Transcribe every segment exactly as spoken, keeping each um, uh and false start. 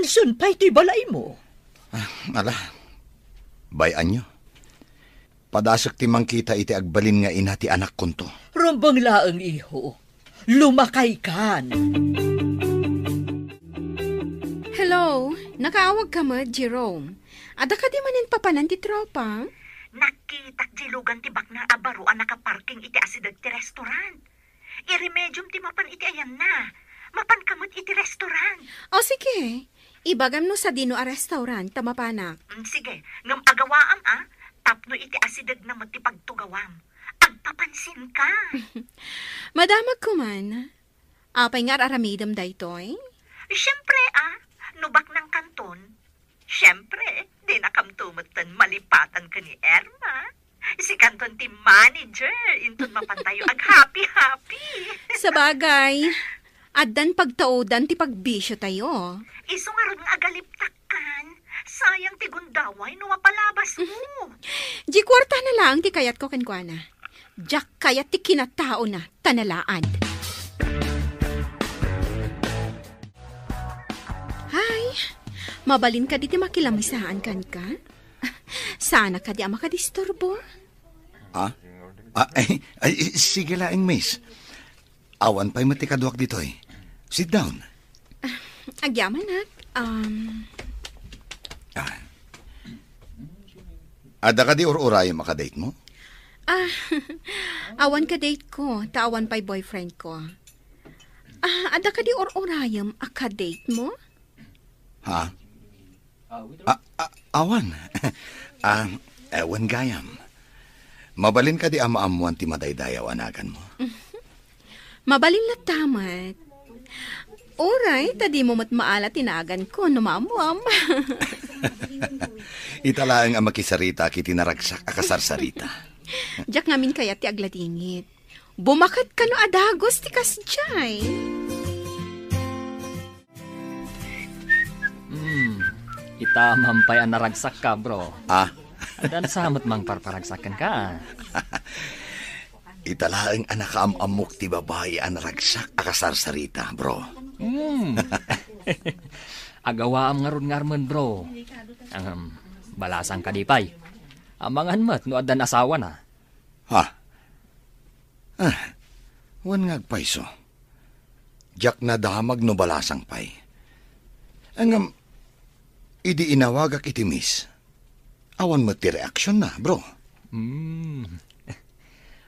Saan pay ti balaymo? Ah, ala. Bay-anyo. Padasek ti mangkita iti agbalin nga ina ti anakkonto. Rumbeng laeng, iho. Lumakaykan. Hello, nakaawag ka met, Jerome. Adda kadi manen papanan ti tropa? Nakitak di lugan ti baknang a baro a nakaparking iti asideg ti restaurant. Iremediom ti mapan iti ayanna. Mapan ka met iti restaurant. O, sige. Ibagam no sadino a restaurant ta mapanak. Mm, sige. Ngem agawaam, a, tapno iti asidegna met ti pagtugawam. Agpapansin ka. Madamag ko man. Apay nga ar-aramidem daytoy? Siyempre, a, no baknang kanton, siyempre, dinakam to metten malipatan ken ni Irma. Si kanton ti manager, inton mapantayo aghappy-happy. Sabagay, addan pagtaudan ti pagbisiotayo. Isu ngarud nga agaliptakkan. Sayang ti gundaway no mapalabasmo. Di kuartana laeng ti kayatko kenkuana. Diak kayat ti kinataona, ta nalaad. Hay, mabalin kadi ti makilamisaan kenka? Saanak kadi a makadisturbo? Ah? Ah, ay, ay, sige laeng, miss. Awan pay met ti kaduak ditoy. Sit down. Agyamanak, um, Ah. Adda kadi ur-urayem a kadate mo? Ah, awan kadate ko, ta awan pay boyfriend ko. Ah, adda kadi ur-urayem a kadate mo? Ha? Ah, ah, awan. Ah, eh, wen gayam. Mabalin kadi a maammoan ti madaydayaw a naganmo? Mabalin latta met. Uray, ta dimo met maala ti naganko no maammoam. Ita laeng a makisarita kiti naragsak a kasarsarita. Diak ngamin kayat ti agladingit. Bumaket kano a dagus ti kasdiay. Hmm, ita man pay a naragsakka, bro. Ah? Addan sa met mangparparagsak kenka. Ita laeng a nakaam-ammok ti babai a naragsak a kasarsarita, bro. Hmm. Agawaam ngarud nga armen, bro. Ahem, balasang kadi pay. Amangan met no addan asawana. Ha? Ah, wen nga agpayso. Diak nadamag no balasang pay. Ngem, idi inawagak iti miss, awan met ti reaksyonna, bro. Hmm.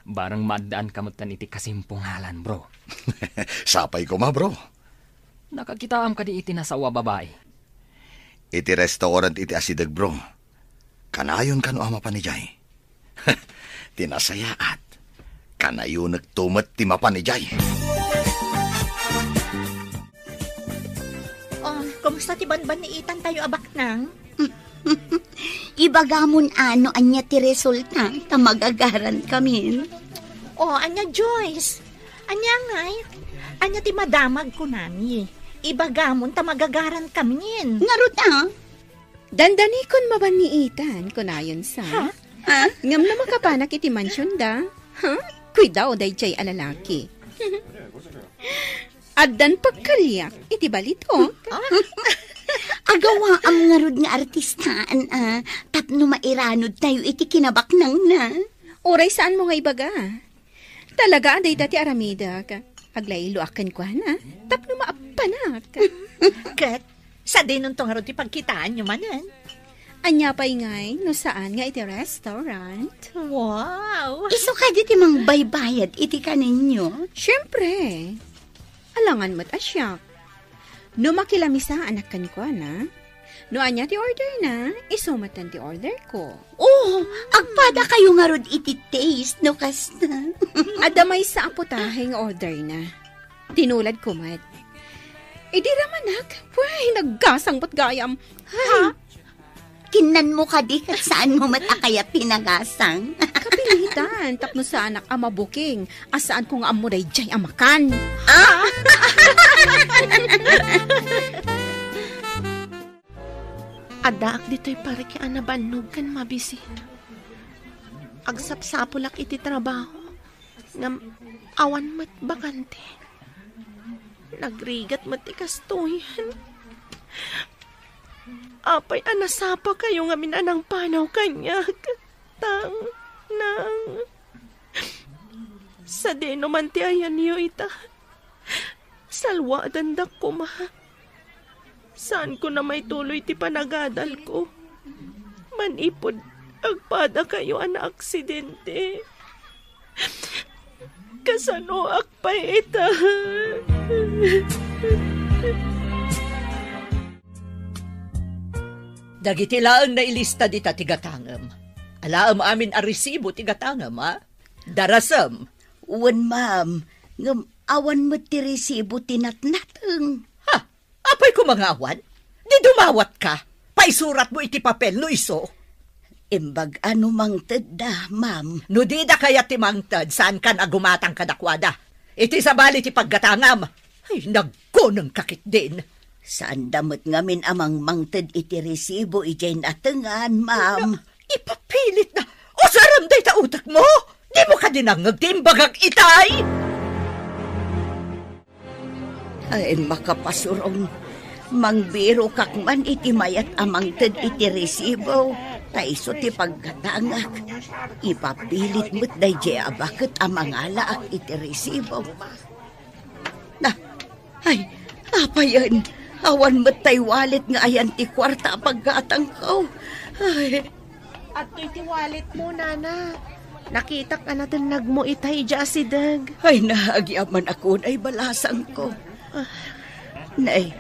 Bareng maaddaan ka metten iti kasimpungalan, bro. Sapay koma, bro. Nakakitaam kadi iti nasao a babai? Iti restaurant iti asideg, bro. Kanayon kano a mapan idiay? Ti nasayaat, kanayonekto met ti mapan idiay. Oh, kumusta ti banbanniitantayo a baknang? Ibagamon a no ania ti resulta ta magagaran kamin. Oh, ania, Joyce? Ania ngay? Ania ti madamag kunami? Ibagamon ta magagaran kamin. Ngarud a? Dandanikon mabanniitan, kunayon sa. Ha? Ha? Ngem no makapanak iti mansionda, ha? Kuidao daydiay a lalaki. Addan pagkaliak iti balitok. Agawaam ngarud nga artistaan a tapno mairanudtayo iti kinabaknangna. Uray saanmo nga ibaga. Talaga a dayta ti aramidek. Aglayloak kenkuana tapno maappanak. Ket, sadinonto ngarud ti pagkitaanyo manen? Ania pay ngay no saan nga iti restaurant? Wow! Isu kadi ti mangbaybayad iti kanenyo? Siempre. Alangan met a siak. No makilamisaanak kenkuana, no ania ti orderna, isu metten ti orderko. Oh, agpadakayo ngarud iti taste no kasta. Adda maysa a putahe nga orderna. Tinuladko met. Idi ramanak, way, naggasang met gayam. Ay. Ha? Kinnanmo kadi ket saanmo met a kayat ti nagasang? Kapilitan, tapno saanak a mabuking, a saanko nga ammo daydiay a makan. Ah! Addaak ditoy parke a nabannog ken mabisin. Agsapsapulak iti trabaho, ngem awan met bakante. Nagrigat met ti kastoyen. Apay a nasapakayo ngamin a nangpanaw kaniak? Tang, nang, sadino man ti ayanyo ita? Salwadandak koma. Saanko na maituloy ti panagadalko. Manipud agpadakayo a naaksidente. Kasanoak pay ita? Dagiti laeng nailista dita ti gatangem. Alaem amin a resibo ti gatangem, a? Darasem. Wen, ma'am. Ngem awan met ti resibo ti natnateng. Ha? Apay koma nga awan? Di dumawatka? Paisuratmo iti papel no isu. Imbag a no mangtedda, ma'am. No dida kayat ti mangted, saankan a gumatang kadakuada. Iti sabali ti paggatangam. Ay, nagkunengka ketdin. Saanda met ngamin a mangmangted iti resibo idiay natengan, ma'am. Na, ipapilit na. Usarem dayta utekmo? Dimo kadi nangngeg ti imbagak itay? Ay, makapasurong. Mangbirokak man iti mayat a mangted iti resibo, ta isu ti paggatangak. Ipapilit met daydiay a baket a mangalaak iti resibo. Na, ay, apayen, awan met tay wallet nga ayan ti kuarta a paggatangko. Ay. Adtoy ti walletmo, nana. Nakitak a natennagmo itay idiay asideg. Ay, na, agyamanak unay balasangko. Ah. Nay,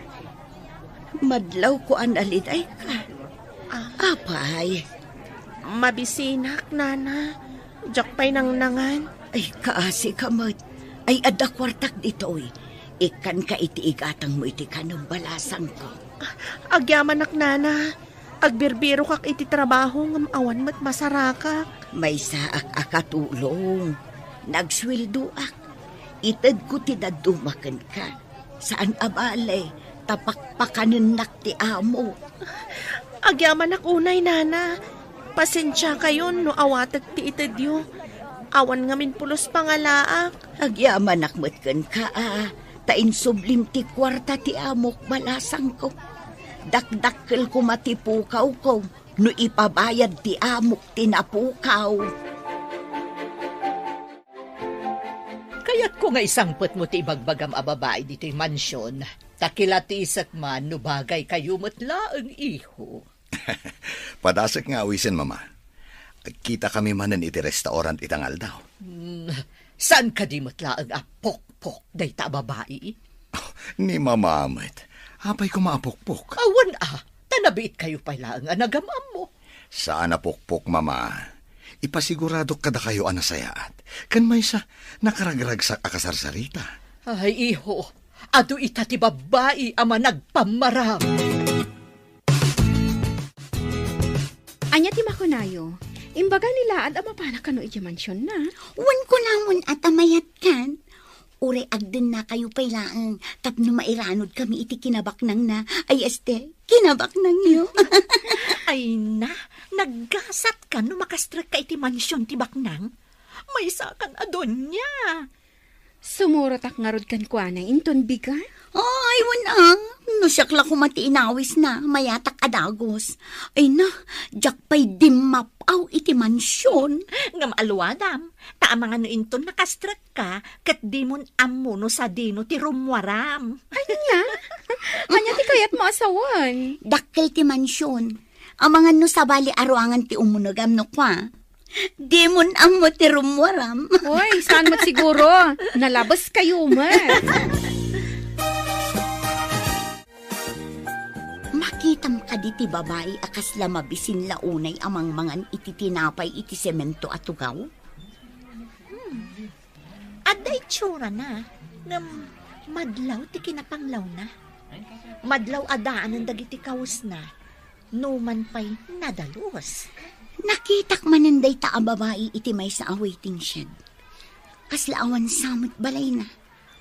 madlawko a nalidayka. Ah. Apay? Mabisinak, nana. Diak pay nangnangan. Ay, kaasika met. Ay, adda kuartak ditoy. Ikkanka iti igatangmo iti kanem, balasangko. Agyamanak, nana. Agbirbirokak iti trabaho ngem awan met masarakak. Maysaak a katulong. Nagsueldoak. Itedko ti dadduma kenka. Saan a bale, ta pakpakanennak ti amo. Agyamanak unay, nana. Pasensiakayon no awatek ti itedyo. Awan ngamin pulos pangalaak. Agyamanak met kenka, a, ta insublim ti kuarta ti amok, balasangko. Dakdakkel koma ti pukawko no ipabayad ti amok ti napukaw. Kayatko nga isangpetmo ti ibagbagam a babai ditoy mansion, ta kilatisek man no bagaykayo met laeng, iho. Padasek nga awisen, Mama. Agkitakami manen iti restaurant ita nga aldaw. Hmm, saan kadi met laeng a pokpok dayta a babai? Oh, ni Mama met. Apay koma a pokpok? Awan a, ta nabiitkayo pay laeng a nagam-ammo. Saan a pokpok, Mama. Ipasiguradok kadakayo a nasayaat. Ken maysa, nakaragragsak a kasarsarita. Ay, iho, adu ita ti babbai a managpammaram. Ania ti makunayo? Imbaga ni Laad a mapana kano idiay mansionna? Wen, kunamon a ta mayatkan. Uray agdennakayo pay laeng tapno mairanudkami iti kinabaknangna. Ay, este, kinabaknangyo. Ay na, naggasatkan no makastrekka iti mansion ti baknang. Maysakan a donia. Sumurotak ngarud kenkuana inton bigat? Ay, wen a. No siak la koma ti inawisna, mayatak a dagus. Ay na, diak pay dimmap-aw iti mansion. Ngem aluadam, ta amangan no inton nakastrekka, ket dimon ammo no sadino ti rummuaram. Ania? Ania ti kayatmo a sawen? Dakkel ti mansion. Amangan no sabali a ruangan ti umunegam no kua. Dimon ammo ti rummuaram. Oy, saan met siguro? Nalabeskayo met. Makitam kadi ti babai a kasla mabisin la unay a mangmangan iti tinapay iti semento a tugaw? Hmm. Adda itsurana, ngem madlaw ti kinapanglawna. Madlaw a daanen dagiti kawesna, numan pay nadalus. Nakitak manen dayta a babai iti maysa a waiting shed. Kasla awan sa met balayna.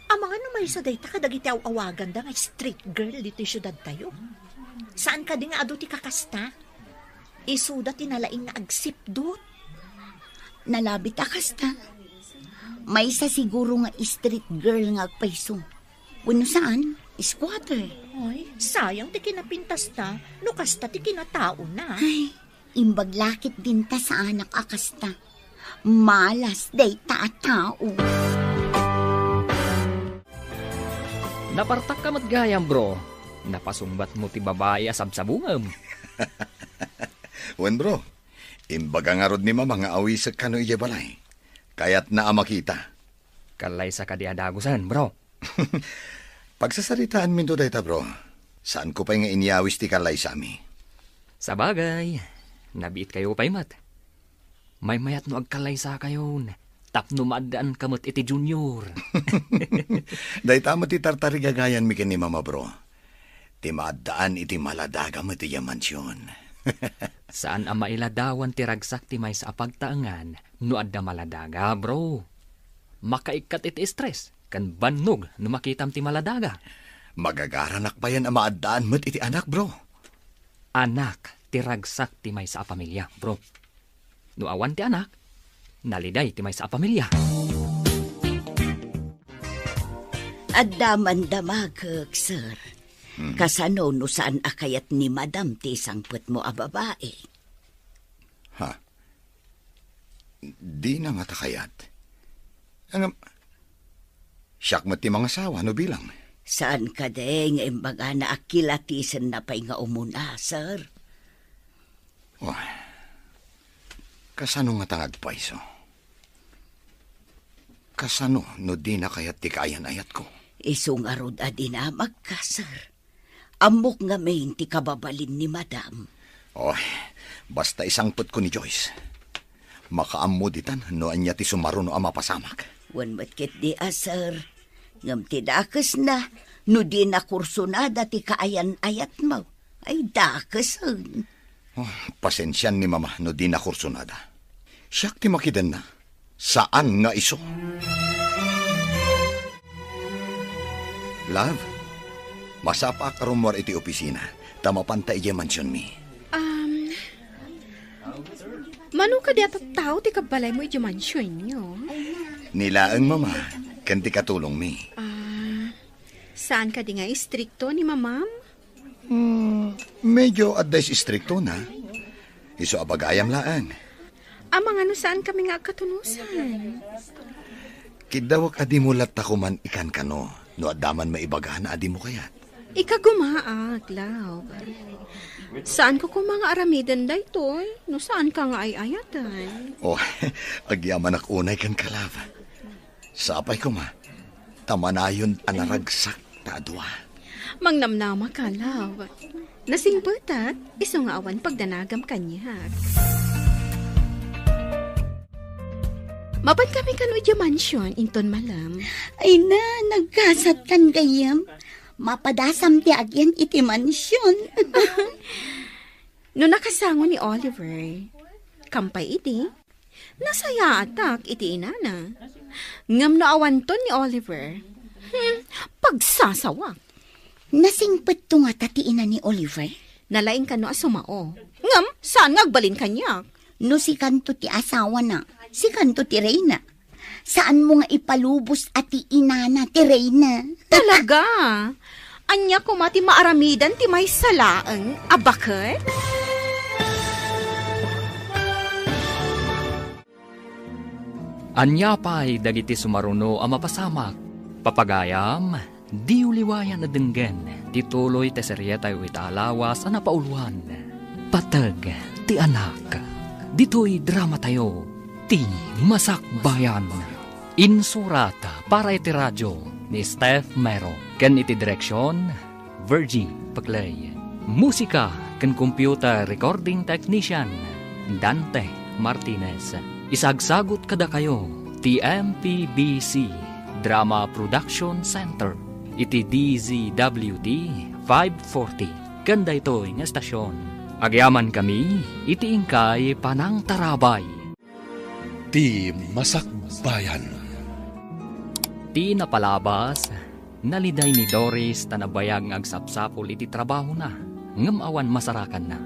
Amangan no maysa dayta kadagiti aw-awaganda nga street girl ditoy siudadtayo. Saan kadi nga adu ti kakasta? Isuda ti nalaing nga agsipdut. Nalabit a kasta. Maysa siguro nga street girl nga agpayso. Wenno saan? squatter. Ay, sayang ti kinapintasta, no kasta ti kinataona. Ay, imbag lakit dinta saanak a kasta. Malas dayta a tao. Napartakka met gayam, bro. Napasungbatmo ti babai a sabsabungem. Wen, bro. Imbaga ngarud ni Mama nga awisek kano idiay balay. Kayatna a makita. Kallaysa kadi a dagusen, bro? Pagsasaritaanminto dayta, bro. Saanko pay nga inyawis ti kallaysami. Sabagay, nabiitkayo pay met. Maymayat no agkallaysakayon, tapno maaddaanka met iti junior. Dayta met ti tartarigagayanmi ken ni Mama, bro. Ti maaddaan iti maladaga met idiay mansion. Saan a mailadawan ti ragsak ti maysa a pagtaengan no adda maladaga, bro. Makaikkat iti stress ken bannog no makitam ti maladaga. Magagaranak payen a maaddaan met iti anak, bro. Anak ti ragsak ti maysa a pamilia, bro. No awan ti anak, naliday ti maysa a pamilia. Adda man damagek, sir. Hmm. Kasano no saan a kayat ni Madam ti isangpetmo a babai? Ha? Dina ngata kayat. Ngem, siak met ti mangasawa no bilang. Saan kadi nga imbagana a kilatisenna pay nga umuna, sir? Oh, kasano ngata nga agpayso? Kasano no dina kayat ti kaayan-ayatko? Isu ngarud a dinamagka, sir. Ammok ngamin ti kababalin ni Madam. Oh, basta isangpetko ni Joyce. Makaammo ditan no ania ti sumaruno a mapasamak. Wen met ketdi a, sir. Ngem ti dakesna, no dina kursunada ti kaayan-ayatmo, ay dakesen. Oh, pasensian ni Mama no dina kursunada. Siak ti makidenna. Saan nga isu. Love, masapaak a rummuar iti opisina, ta mapanta idiay mansionmi. Um, mano kadi a tattao ti kabbalaymo idiay mansionyo? Ni laeng, Mama, ken ti katulongmi. Ah, saan kadi nga istrikto ni Mamam? Hmm, medyo adda istriktona. Isu a bagayam laeng. Amangan no saankami nga agkatunosan. Kiddawek a dimo latta koman ikankano, no adda man maibagana a dimo kayat. Ikagumaak, love. Saanko koma nga aramiden daytoy, no saanka nga ay-ayaten. Oh, agyamanak unay kenka, love. Sapay koma, ta manayon a naragsak ta adua. Mangnamnamaka, love. Nasingpetak, isu nga awan pagdanagam kaniak. Mapankami kano idiay mansion, inton malem. Ay na, nagkasatkan gayyem. Mapadasam ti agyan iti mansion. No nakasango ni Oliver, kampay idi, nasayaatak iti inana. Ngem no awanton ni Oliver, hmm, pagsasawak. Nasingpetto ngata ti ina ni Oliver? Nalaing kano a sumao. Ngem, saan nga agbalin kaniak? No sikanto ti asawana, sikanto ti reyna. Saanmo nga ipalubos a ti inana ti reyna. Talaga? Ania koma ti maaramidan ti maysa laeng a baket? Ania pay dagiti sumaruno a mapasamak? Papagayam, diyo liwayan a denggen ti tuloy ti serietayo ita a lawas a napauluan, Pateg ti Anak. Ditoy dramatayo, Ti Masakbayan. Insurat para iti radio ni Steph Mero ken iti direksion, Virgie Paclay. Musika ken computer recording technician, Dante Martinez. Isagsagut kadakayo ti M P B C Drama Production Center iti D Z W T five forty ken daytoy nga estasion. Agyamankami iti inkay panangtarabay. Ti Masakbayan. Ti napalabas, naliday ni Doris ta nabayag nga agsapsapul iti trabahona, ngem awan masarakanna.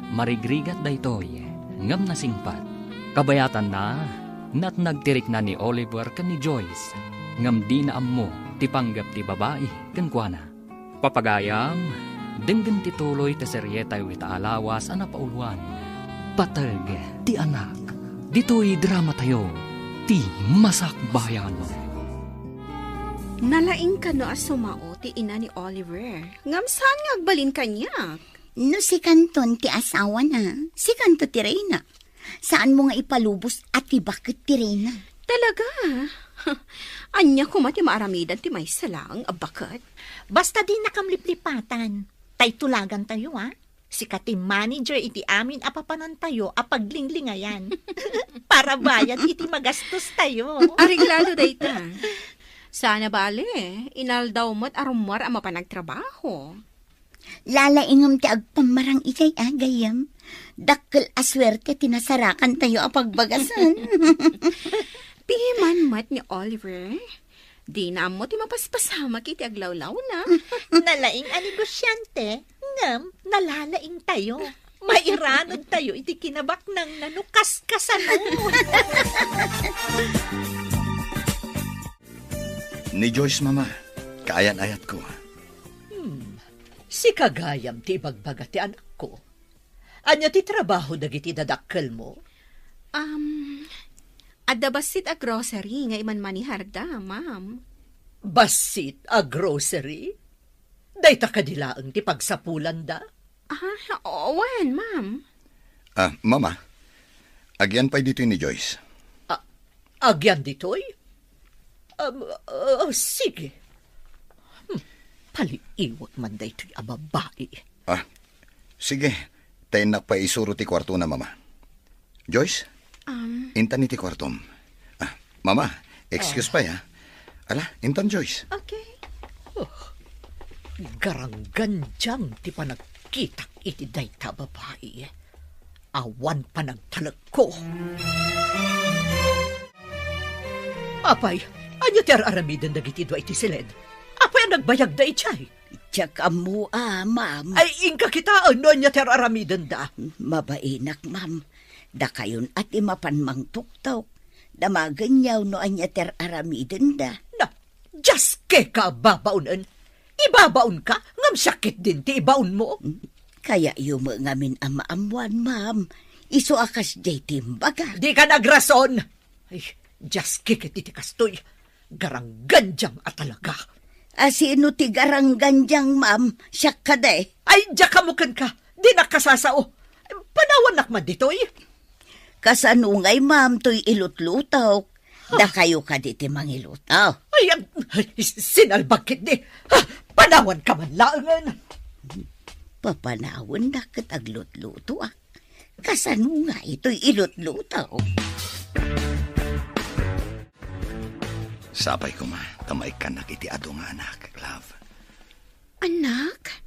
Marigrigat daytoy, ngem nasingpet. Kabayatanna, natnag ti rikna ni Oliver ken ni Joyce, ngem dina ammo ti panggep ti babai kenkuana. Papagayam, denggen ti tuloy ti serietayo ita a lawas a napauluan, Pateg ti Anak. Ditoy dramatayo, ti Masakbayan. Nalaing kano a sumao ti ina ni Oliver, ngem saan nga agbalin kaniak. No sikanton ti asawana, sikanto ti reyna. Saanmo nga ipalubos a ti baket ti reyna. Talaga? Ania koma ti maaramidan ti maysa laeng a baket? Basta dinakam liplipatan. Tay tulagantayo, a. Sika ti manager iti amin a papanantayo a paglinglingayan. Para bayad iti magastostayo. Areglado dayta. Sana bale, inaldaw met a rummuar a mapan agtrabaho. Lalaingem ti agpammarang idiay a gayyem. Dakkel a suerte ti nasarakantayo a pagbagasen. Piman met ni Oliver. Dina ammo ti mapaspasamak iti aglawlawna. Nalaing a negosyante, ngem nalalaingtayo. Mairanudtayo iti kinabaknangna no kaskasano. Ni Joyce, Mama, kaayan-ayatko. Hmm. Sika gayam ti ibagbaga ti anakko. Ania ti trabaho dagiti dadakkelmo? Um, adda bassit a grocery nga imanmaniharda, ma'am. Bassit a grocery? Dayta kadi laeng ti pagsapulanda? Ah, wen, ma'am. Ah, Mama, agyan pay ditoy ni Joyce. Ah, agyan ditoy? Um, ah, sige. Hmm, paliiwek man daytoy a babai. Ah, sige. Ta innak pay isuro ti kuartona, Mama. Joyce? Um, intan iti kuartom. Ah, Mama, excuse pay, ha? Ala, intan, Joyce. Okay. Oh, garanggandiang ti panagkitak iti dayta a babai. Awan panagtalekko. Apay, ania ti ar-aramiden dagiti dua iti siled? Apay a nagbayagda idiay? Diak ammo a, ma'am. Ay, inka kitaen no ania ti ar-aramidenda. Mabainak, ma'am. Dakayon a ti mapan mangtuktok. Damagenyo no ania ti ar-aramidenda. Na, diaskeka a babaonen. Ibabaonka, ngem siak ketdin ti ibaonmo. Kayatyo met ngamin a maammuan, ma'am. Isu a kasdiay ti imbaga. Dika nagrason. Ay, diaskek iti kastoy. Garanggandiang a talaga. A sino ti garanggandiang, ma'am? Siak kadi? Ay, diak ammo kenka. Dinak kasasao. Panawannak man ditoy. Kasano ngay, ma'am, toy ilutlutok? Dakayo kadi ti mangiluto? Ay, am, ay, sinalbag ketdi. Ha, panawanka man laengen. Papanawannak ket aglutlutoak. Kasano ngay toy ilutluto? Sapay koma ta maikkannak iti adu nga anak, love. Anak?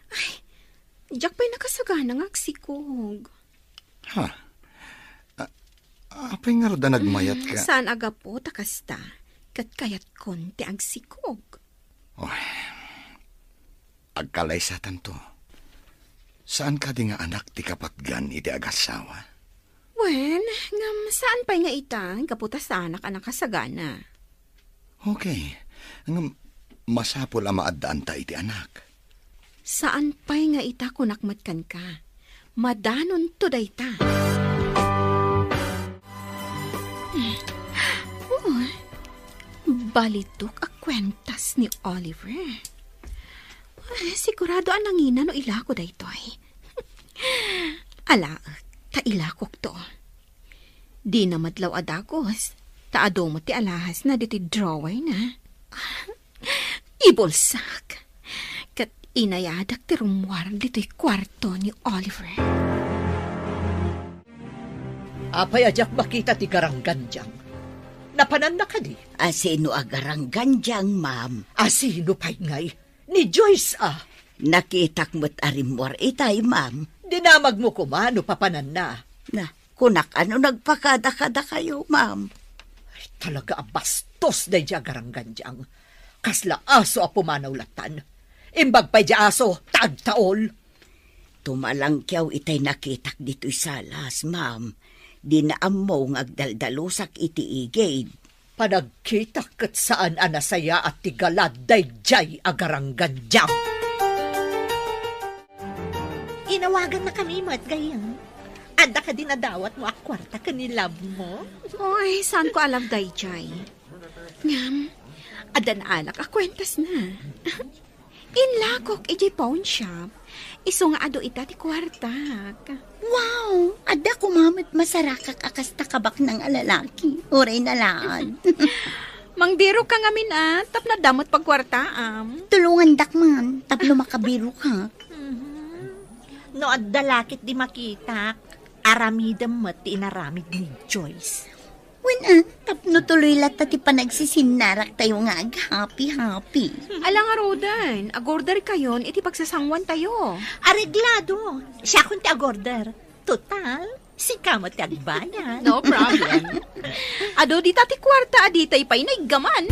Ay, diak pay nakasagana nga agsikog. Ha? A-, apay ngarud a nagmayat ka? Saan a gapu ta kasta, ket kayatkon ti agsikog. Oh, agkalaysatanto. Saan kadi nga anak ti kapatgan iti agassawa? Wen, ngem saan pay nga ita, gapu ta saanak a nakasagana. Okay. Ngem masapul a maaddaanta iti anak. Saan pay nga ita kunak met kenka. Madanonto dayta. Oh, balitok a kuentas ni Oliver. Ay, sigurado a nangina no ilako daytoy. Alaek, ta ilakokto. Dina madlaw a dagus, ta adu met ti alahasna ditoy drawerna. Ibulsak, ket inayadak ti rummuar ditoy kuarto ni Oliver. Apay a diak makita ti garanggandiang? Napananna kadi? A sino a garanggandiang, ma'am? A sino pay ngay? Ni Joyce, a. Nakitak met a rimmuar itay, ma'am. Dinamagmo koma no papananna. Na, kunak a no nagpakada kadakayo, ma'am. Ay, talaga a bastos daydiay a garanggandiang. Kasla aso a pumanaw lattan. Imbag pay di aso, ta agtaol. Tumalangkiaw itay nakitak ditoy salas, ma'am. Dina ammo nga agdaldalusak iti igid. Panagkitak ket saan a nasayaat ti galad daydiay a garanggandiang. Tinawagannakami met gayam. Adda kadi nadawatmo a kuarta ken ni love mo? Oy, saanko a love daydiay. Ngem, adda naalak a kuentasna. Inlakok idiay pawn shop, isu nga adu ita ti kuartak. Wow! Adda koma met masarakak a kasta kabaknang a lalaki, uray nalaad. Mangbiroka ngamin a, tapno adda met pagkuartaam. Tulongandak man, tapno makabiroka. Mhm. No adda lakit di makitak, aramidem met ti inaramid ni Joyce. Wen a, tapno tuloy latta ti panagsisinnaratayo nga aghappy-happy. Ala ngaruden, agorderkayon iti pagsasanguantayo. Areglado. Siakon ti agorder. Total, sika met ti agbayad. No problem. Adu dita ti kuarta a ditay pay naiggaman.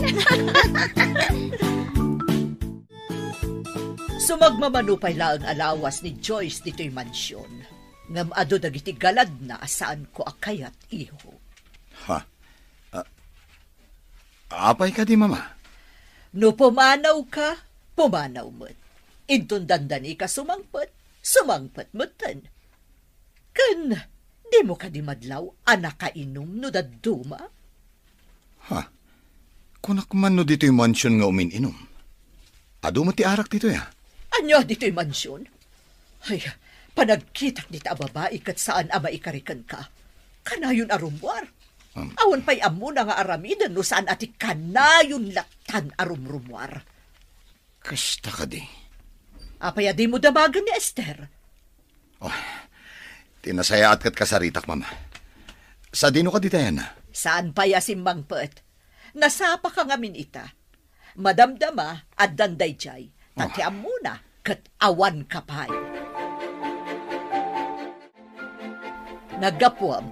Sumagmamano pay laeng a lawas ni Joyce ditoy mansion. Ngem adu dagiti galadna a saanko a kayat, iho. Ha? Ah, apay kadi, Mama? No pumanawka, pumanaw met. Inton dandanika sumangpet, sumangpet metten. Ken dimo kadi madlaw a nakainum no dadduma? Ha? Kunak man no ditoy mansion nga umin-inum. Adu met ti arak ditoy, a? Ania ditoy mansion? Ay, panagkitak dita a babai ket saan a maikari kenka. Kanayon a rummuar. Um. Awan pay ammona nga aramiden no saan a ti kanayon lattan a rumrummuar. Kasta kadi. Apay a dimo damagen ni Esther? Oh, ti nasayaat ket kasaritak, Mama. Sadino kadi tayan? Saan pay a simmangpet? Nasapaka ngamin ita. Madamdama, addan daydiay. Ta ti ammona, ket awanka pay. Naggapuam,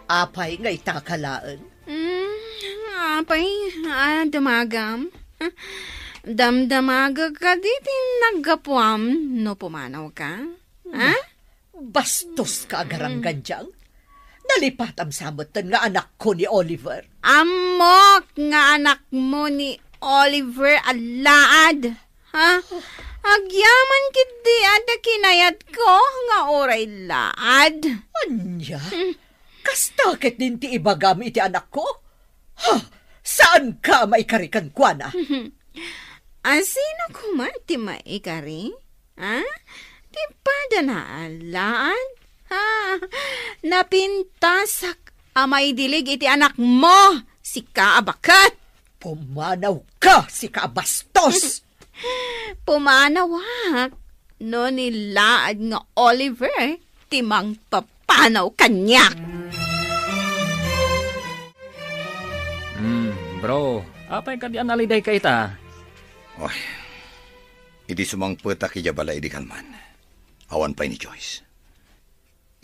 apay nga itaka laeng? Mm, apay, a, dumagam. Damdamagek kadi ti naggapuam no pumanawka? Ha? Bastoska a garanggandiang. Nalipatam sa metten nga anakko ni Oliver. Ammok nga anakmo ni Oliver a laad. Ha? Agyaman ketdi adda kinayatko nga uray laad. Ania? Hmm. Kasta ketdin ti ibagam iti anakko? Ha? Saanka a maikari kenkuana? A sino koma ti maikari? Ha? Ti padana a laad? Ha? Napintasak a maidilig iti anakmo, sika a baket! Pumanawka, sika a bastos! Pumanawak no ni laad nga Oliver ti mangpapanaw kaniak. Hmm, bro, apay kadi a nalidayka ita? Oy, idi sumangpetak idiay balay idi kalman, awan pay ni Joyce.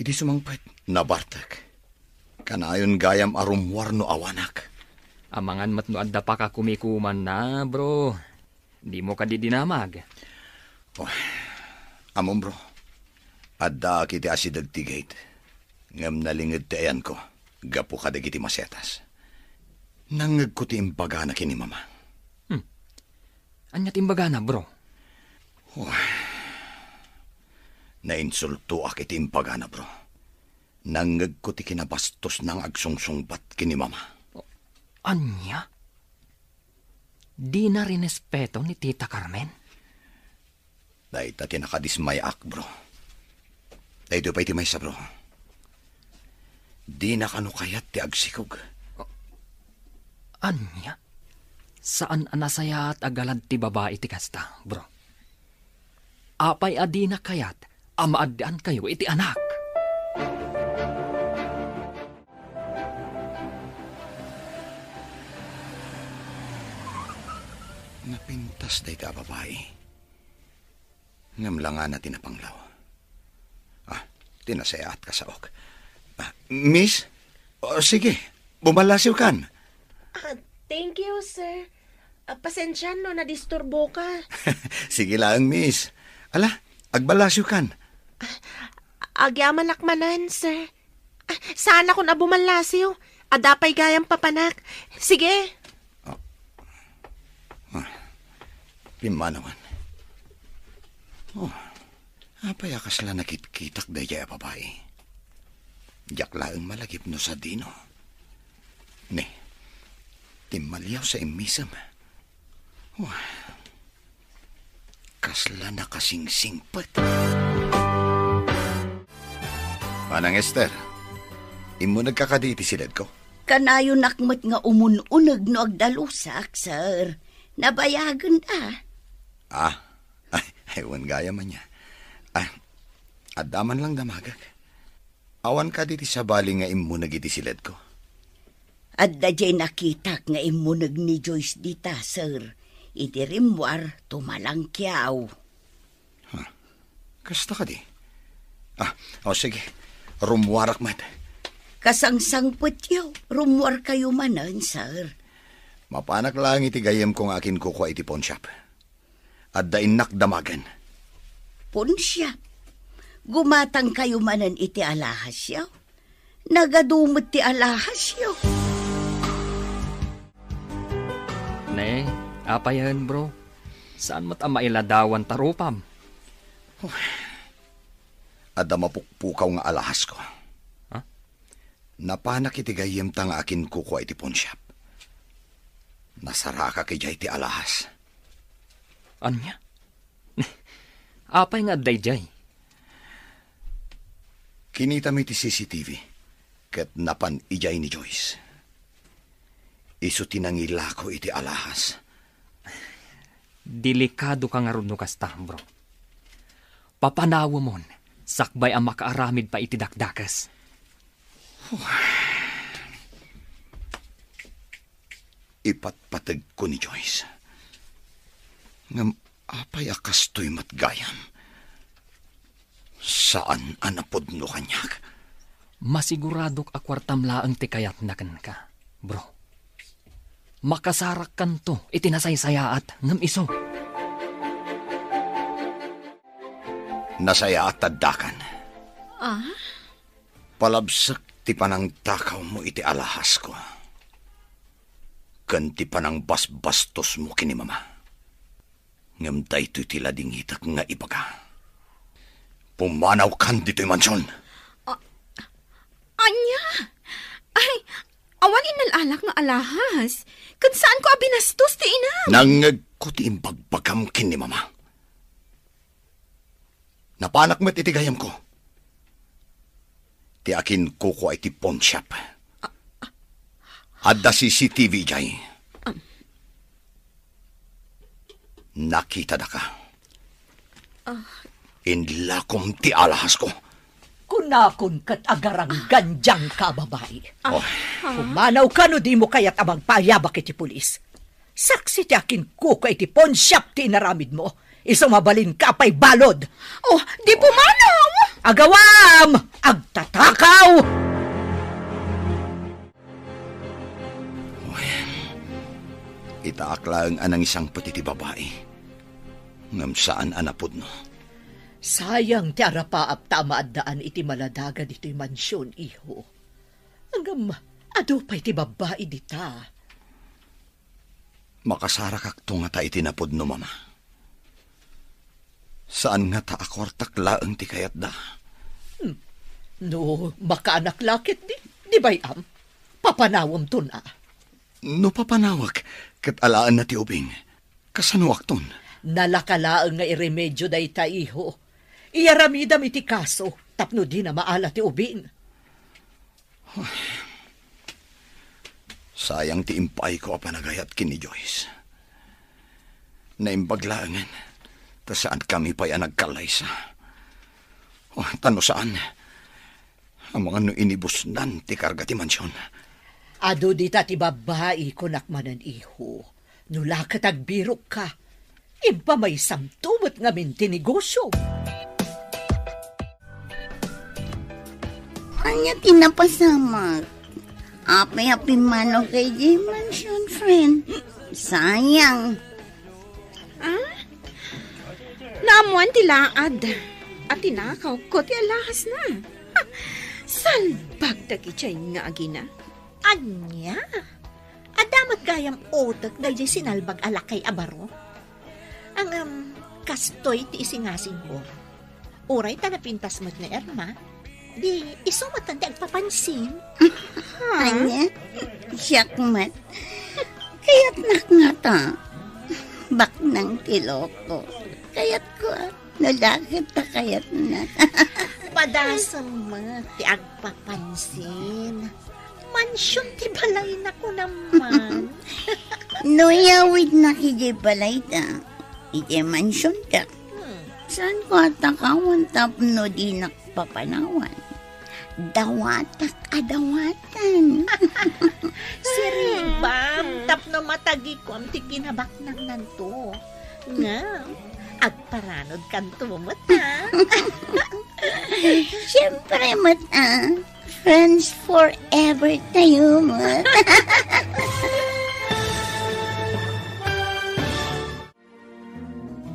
Idi sumangpet, nabartek. Kanayon gayam a rummuar no awanak. Amangan met no adda pakakumikumanna, bro. Dimo kadi dinamag? Oh, ammom, bro. Addaak iti asideg ti gate. Ngem nalinged ti ayanko gapu kadagiti masetas. Nangngegko ti imbagana ken ni Mama. Hmm. Ania ti imbagana, bro? Oh. Nainsultoak iti imbagana, bro. Nangngegko ti kinabastosna nga agsungsungbat ken ni Mama. Ania? Dina rinespeto ni Tita Carmen? Dayta ti nakadismayaak, bro. Daytoy pay ti maysa, bro. Dina kano kayat ti agsikog. Ania? Saan a nasayaat a galad ti babai ti kasta, bro. Apay a dina kayat a maaddaankayo iti anak? Napintas dayta a babai. Ngem langana ti napanglaw. Ah, ti nasayaat kasaok. Ah, miss? O, sige, bumallasiwkan. Ah, thank you, sir. Ah, pasensian no nadisturboka. Sige laeng, miss. Ala, agballasiwkan. Agyamanak manen, sir. Ah, saanakon a bumallasiw. Adda pay gayam papanak. Sige. Ah. Ah. Pimmanawan. Oh. Apay a kasla nakitkitak daydiay a babai? Diak laeng malagip no sadino. Ne, timmaliaw sa immisem. Wah, kasla nakasingsingpet. Manang Esther, immunegka kadi iti siledko? Kanayonak met nga umun-uneg no agdalusak, sir. Nabayagen a. Ah, ay, ay, wen gayam ania. Ah, adda man lang damagek. Awan kadi ti sabali nga immuneg iti siledko? Adda diay nakitak nga immuneg ni Joyce dita, sir. Idi rimmuar, tumalangkiaw. Huh. Kasta kadi? Ah, o sige. Rummuarak met. Kasangsangpetyo, rummuarkayo manen, sir. Mapanak laeng iti gayyemko nga akinkukua iti pawnshop. Adda innak damagen. Pawnshop? Gumatangkayo manen iti alahasyo? Nagadu met ti alahasyo. Ne, apayen, bro? Saan met a mailadawan ta rupam? Adda mapukpukaw nga alahasko. Ha? Napanak iti gayyemta nga akinkukua iti pawnshop. Nasarakak idiay ti alahas. Ania? Apay nga adda idiay? Kinitami ti C C T V ket napan idiay ni Joyce. Isu ti nangilako iti alahas. Delikadoka ngarud no kasta, bro. Papanawemon, sakbay a makaaramid pay iti dakdakes. Ipatpategko ni Joyce. Ngem apay a kastoy met gayam? Saan a napudno kaniak. Masiguradok a kuartam laeng ti kayatna kenka, bro. Makasarakkanto iti nasaysayaat ngem isu. Nasayaat addakan. Ah? Palabsek ti panangtakawmo iti alahasko ken ti panangbasbastosmo ken ni Mama. Ngem daytoy ti ladingitek nga ibaga. Pumanawkan ditoy mansion. A-, ania? Ay, awan innal-alak nga alahas. Ket saanko a binastos ti inam. Nangngegko ti imbagbagam ken ni Mama. Napanak met iti gayyemko ti akinkukua iti pawnshop. Adda C C T V idiay. Nakitadaka. Ah. Inlakom ti alahasko. Kunakon ket agaranggan diay ka babai. Ah. Oh. Pumanawka no dimo kayat a magpaayabak iti pulis. Saksi ti akinkukua iti pawnshop ti inaramidmo. Isu mabalinka pay balud. Oh, di pumanaw! Agawam! Agtatakaw! Wen, itaak laeng a nangisangpet iti babai, ngem saan a napudno. Sayang ti arapaap ta a maaddaan iti maladaga ditoy mansion, iho. Ngem adu pay ti babbai dita. Makasarakakto ngata iti napudno, Mama? Saan ngata a kuartak laeng ti kayatda? Hmm. No makaanak la ketdi, di bay-am, papanawemton a. No papanawek ket alaenna ti ubing, kasanoakton? Nalaka laeng nga iremedio dayta, iho. Iyaramidam iti kaso tapno dina maala ti ubing. Sayang ti impaayko a panagayat ken ni Joyce. Naimbag laengen ta saankami pay a nagkallaysa. Oh, ta no saan, amangan no inibusnan ti karga ti mansion. Adu dita ti babbai, kunak manen, iho. No la ket agbirokka, impamaysamto met ngamin ti negosio. Ania ti napasamak? Apay a pimmanaw kay di mansion, friend? Sayang. Ah? Naammoan ti laad a tinakawko ti alahasna. Salbag dagiti nga agina. Ania? Adda met gayam utek daydi sinalbag a lakay a baro? Ngem, kastoy ti isingasingko. Uray ta napintas met ni Irma, di isu met ti agpapansin. Ania? Siak met. Kayatnak ngata. Baknang ti loko. Kayatko, a. No la ket ta kayatnak. Padasem met ti agpapansin. Mansion ti balayna, kunam man. No iyawidnak idiay balayda, idiay mansionda. Hmm. Saanko a takawan tapno dinak papanawan? Dawatak a dawatan. Siribam, tapno matagikuam ti kinabaknangnanto. Ngem, agparanodkanto met, a. Siempre met, a. Friends forever tayo met.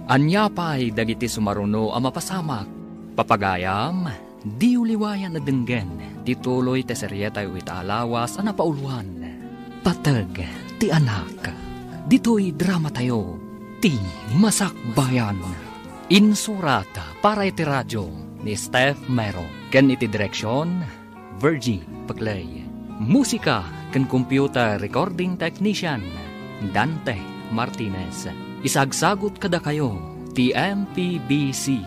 Ania pay dagiti sumaruno a mapasamak? Papagayam, diyo liwayan a denggen ti tuloy ti serietayo ita a lawas a napauluan, Pateg ti Anak. Ditoy dramatayo, Ti Masakbayan. Insurat para iti radio ni Steph Mero ken iti direksion, Virgie Peclay. Musika ken computer recording technician, Dante Martinez. Isagsagut kadakayo ti M P B C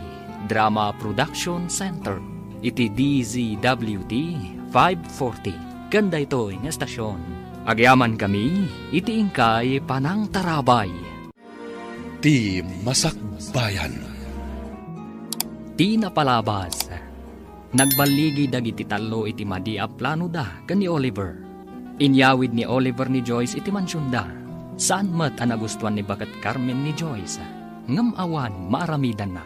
Drama Production Center iti D Z W T five forty ken daytoy nga estasion. Agyamankami iti inkay panangtarabay. Ti Masakbayan. Ti napalabas. Nagballigi dagiti tallo iti madi a planoda ken ni Oliver. Inyawid ni Oliver ni Joyce iti mansionda. Saan met a nagustuan ni Baket Carmen ni Joyce, ngem awan maaramidanna.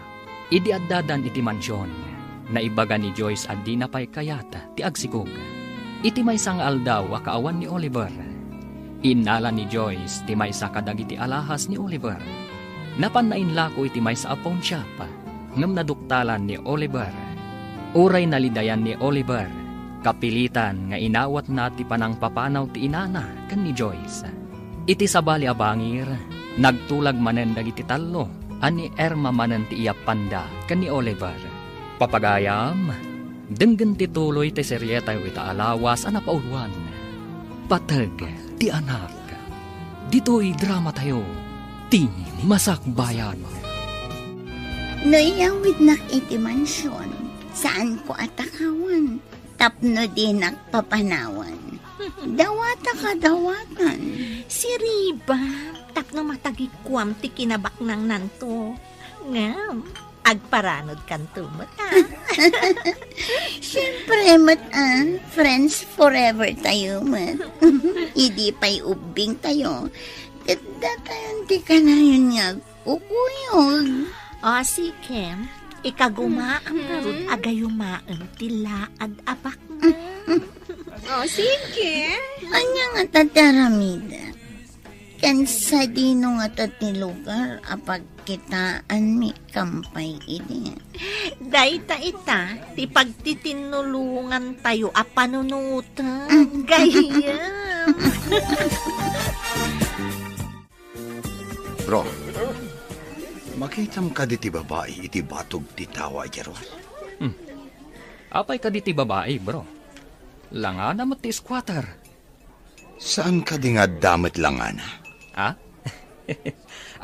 Idi addadan iti mansion, naibaga ni Joyce a dina pay kayat ti agsikog. Iti maysa nga aldaw a kaawan ni Oliver, innala ni Joyce ti maysa kadagiti alahas ni Oliver. Napanna inlako iti maysa a pawnshop, ngem naduktalan ni Oliver. Uray nalidayan ni Oliver, kapilitan nga inawatna ti panangpapanaw ti inana ken ni Joyce. Iti sabali a bangir, nagtulag manen dagiti tallo a ni Irma manen ti iyappanda ken ni Oliver. Papagayam, denggen ti tuloy ti serietayo ita a lawas a napauluan, Pateg ti Anak. Ditoy dramatayo, Ti Masakbayan. No iyawidnak iti mansion, saanko a takawan tapno dinak papanawan. Dawatak a dawatan. Siribam, tapno matagikuam ti kinabaknangnanto. Ngem, agparanodkanto met, a. Siempre met, a. Friends forever tayo met. Idi pay ubbing tayo, ket datayon ti kanayon nga Ukuyog. O, sige. Ikagumaam ngarud a gayumaem ti laad a baknang. O, sige. Ania ngata ti aramidek? Ken sadino ngata ti lugar a pagkitaanmi kampay idi? Dayta ita ti pagtitinnulongantayo a panunoten. Gayyem. Bro, makitam kadi ti babai iti batog ti tawa idiay ruar? Hmm. Apay kadi ti babai, bro? Langana met ti squatter. Saan kadi nga adda met langana? Ha?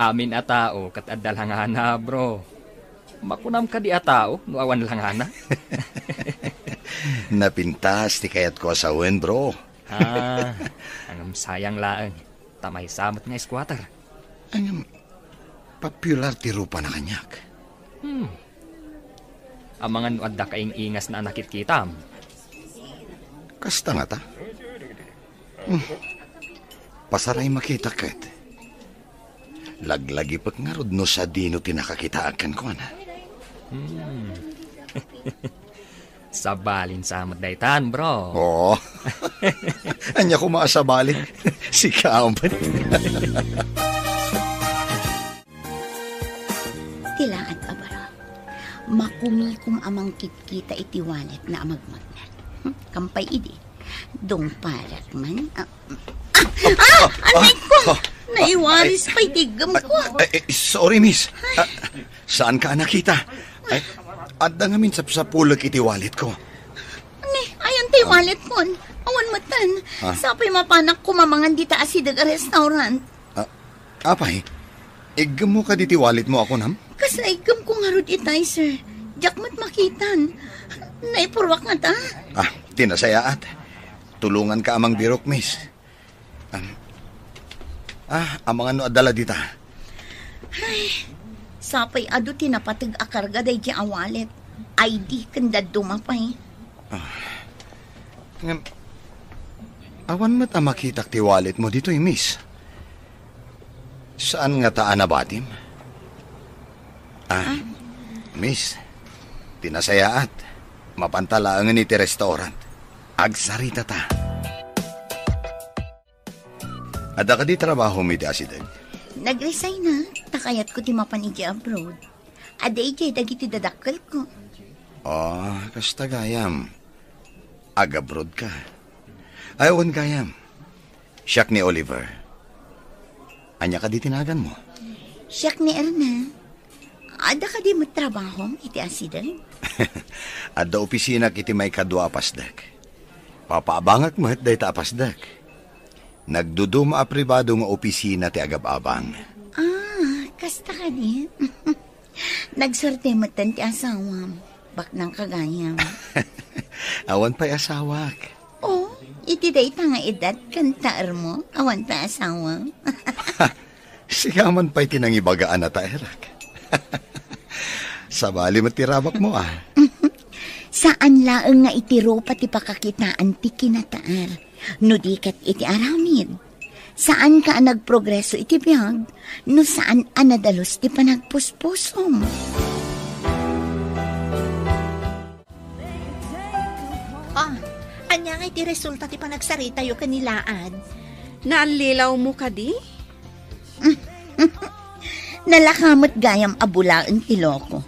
Amin a tao ket adda langana, bro. Makunam kadi a tao no awan langana? Napintas ti kayatko a sawen, bro. Ah, ngem sayang laeng. Ta maysa met nga squatter. Ngem, popular ti rupana kaniak. Hmm. Amangan no adda kaing-ingasna a nakitkitam. Kasta ngata? Hmm. Pasaray makita ket. Laglagipek ngarud no sadino ti nakakitaak kenkuana. Hmm. Sabalin sa met daytan, bro. Oo. Ania koma a sabalin? Sika met. Ti laad a baro, makumikom a mangkitkita iti walletna a magmagnet. Hmm, kampay idi, dungparak man. Ah, ah, ah, ah, anak ko! Ah, ah, naiwaris pay ti iggemko. Ah, eh, eh, sorry, miss. Ah, saan ka nakita? Ay, Adda ngamin sapsapulek iti walletko. Ne, ayan ti walletkon. Awan metten. Ah. Sapay mapanak kumamangan dita asideg a restaurant. Ah, apay, iggemmo kadi ti walletmo a kunam? Kasla iggemko ngarud itay, sir. Diak met makitan. Naipurruak ngata. Ah, ti nasayaat. Tulonganka a mangbirok, miss. Ah, ah, amangan no adda la dita. Ay, sapay adu ti napateg a karga daydi a wallet. I D ken dadduma pay. Ah. Ngem, awan met a makitak ti walletmo ditoy, miss. Saan ngata a nabatim? Ah, ah, miss, ti nasayaat, mapanta laengen iti restaurant. Agsaritata. Adda kadi trabahom iti asideg? Nag-resign na, ta kayatko ti mapan iti abroad. Adda idiay dagiti dadakkelko. Ah, kasta gayam. Ag-abroad ka. Ay, wen gayam. Siak ni Oliver. Ania kadi ti naganmo? Siak ni Erna. Adda kadi met trabahom iti asideg? Adda opisinak iti maikadua a pasdek. Papaabangak met dayta a pasdek. Nagduduma a pribado nga opisina ti agab-abang. Ah, kasta kadi? Nagsuerte metten ti asawam. Baknang ka gayam. Awan pay asawak. Oh, iti dayta nga edad ken taermo, awan pay asawam. Sigaman pay ti nangibaga a nataerak. Sabali met ti rabakmo, ah. Saan laeng nga iti rupa ti pakakitaan ti kinataer, no di ket iti aramid. Saanka a nagprogreso iti biag, no saan a nadalus ti panagpuspusom. Ah, ania ngay ti resulta ti panagsaritayo ken ni Laad? Naallilawmo kadi? Nalaka met gayam a bulaen ti loko.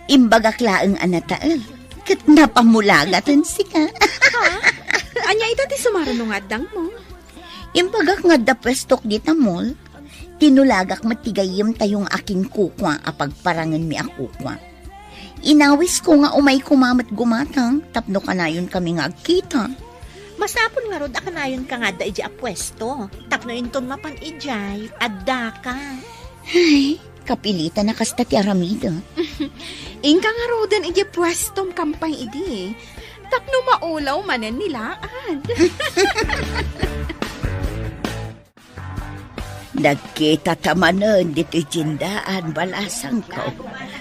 Imbagak laeng a natael, ket napamulaga ken sika. Ha? Ania ita ti sumaruno nga addangmo? Imbagak nga adda puestok dita mall. Tinulagak met ti gayyemtayo nga akinkukua a pagparangenmi a kukua. Inawisko nga umay koma met gumatang tapno kanayonkami nga agkita. Masapul ngarud a kanayonka nga adda idiay a puesto tapno inton mapan idiay, addaka. Ay, kapilitan a kasta ti aramidek. Inka ngaruden idiay puestom kampay idi tapno maulaw manen ni Laad. Nagkitata manen ditoy tiendaan, balasangko.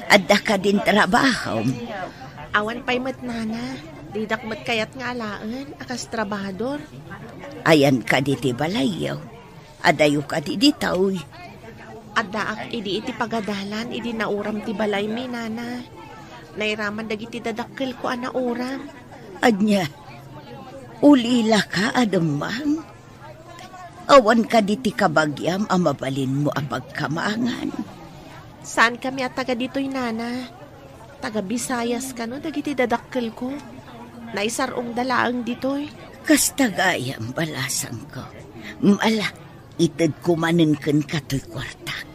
Adda kadin trabahom? Awan pay met, nana. Didak met kayat nga alaen a kas trabahador. Ayan kadi ti balayyo? Adayo kadi ditoy? Addaak idi iti pagadalan idi nauram ti balaymi, nana. Nairaman dagiti dadakkelko a nauram. Ania? Ulilaka a dumang? Awan kadi ti kabagiam a mabalinmo a pagkamangan? Saankami a taga ditoy, nana. Taga Visayas kano dagiti dadakkelko. Naisar-ongda laeng ditoy. Kasta gayam, balasangko. Ala, itedko manen kenka toy kuartak.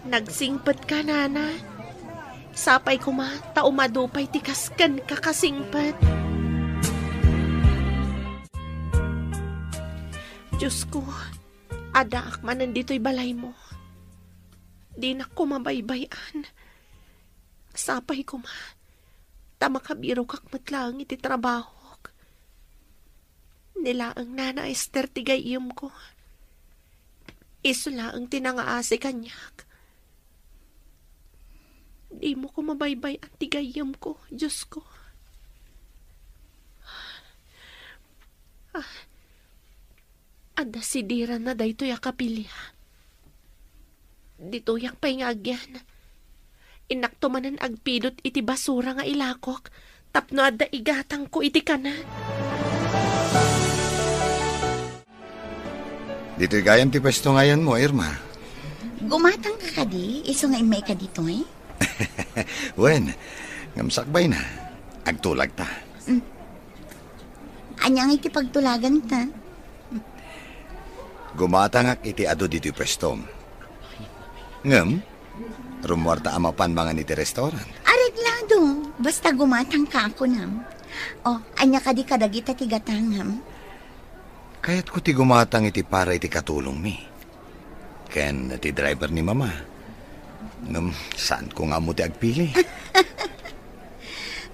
Nagsingpetka, nana. Sapay koma ta umadu pay ti kas kenka kasingpet. Diosko, addaak manen ditoy balaymo. Dinak koma baybay-an. Sapay koma ta makabirokak met laeng iti trabahok. Ni laeng Nana Ester ti gayyemko. Isu laeng ti nangaasi kaniak. Dimo koma baybay-an ti gayyemko, Diosko. Ah, adda sidiranna daytoy a kapilia. Ditoyak pay nga agyan. Innakto manen agpidot iti basura nga ilakok tapno adda igatangko iti kanen. Ditoy gayam ti pwesto nga ayanmo, Irma. Gumatangka kadi, isu nga immayka ditoy? Wen, ngem sakbayna. Agtulagta. Mm. Ania ngay ti pagtulaganta? Gumatangak iti adu ditoy pwestom. Ngem, rummuarta a mapan mangan iti restaurant. Areglado. Basta gumatangka, kunam. O, ania kadi kadagita ti gatangam? Kayatko ti gumatang iti para iti katulongmi ken ti driver ni Mama. Ngem saanko nga ammo ti agpili.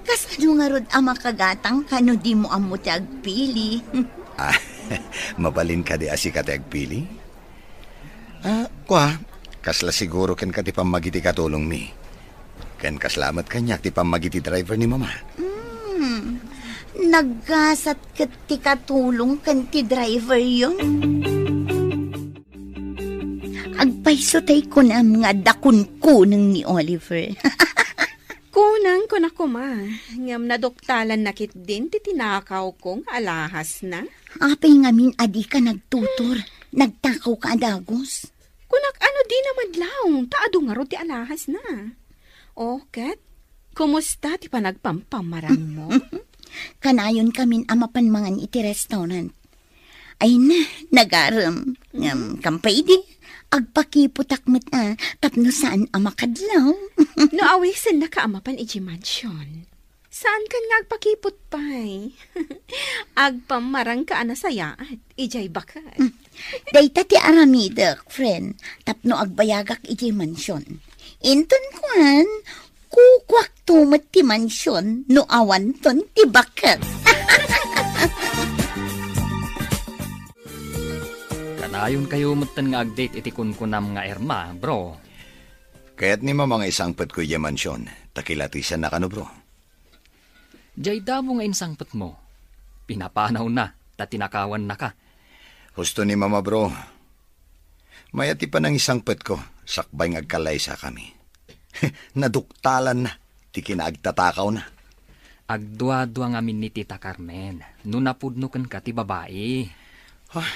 Kasano ngarud a makagatangka no dimo ammo ti agpili? Ah, mabalin kadi a sika ti agpili? Ah, kua, kasla siguro kenka ti pammagiti katulongmi. Ken kasla met kaniak ti pammagiti driver ni Mama. Hmm, naggasat ket ti katulong ken ti driveryo. Agpayso tay kunam nga adda kunkuneng ni Oliver. Kunam, kuna koma, ngem naduktalanna ketdin ti tinakawko nga alahasna. Apay ngamin a dika nagtutor? Nagtakawka a dagus. Kunak, ano, dina madlaw, ta adu ngarud ti alahasna. O, ket, kumusta ti panagpampamarangmo? Kanayon kamin a mapan mangan iti restaurant. Ay na, nagarem. Ngem, kampay idi, agpakiputak met a, tapno saan a makadlaw. No awisennaka a mapan iti mansion, saankan nga agpakiput pay. Agpammarangka a nasayaat, idiay baket. Mm. Dayta ti aramidek, friend, tapno agbayagak idiay mansion. Inton kuan, kukuakto met ti mansion no awanton ti baket. Kanayonkayo metten nga ag-date iti kunkunam nga Irma, bro. Kayat ni Mama nga isangpetko idiay mansion, ta kilatisannakano, bro. Diay damo nga insangpetmo, pinapanawna ta tinakawannaka. Husto ni Mama, bro. Mayat ti panangisangpetko, sakbay nga agkalaysakami. Naduktalanna ti kinaagtatakawna. Agduadua ngamin ni Tita Carmen no napudno kenka ti babai. Ah,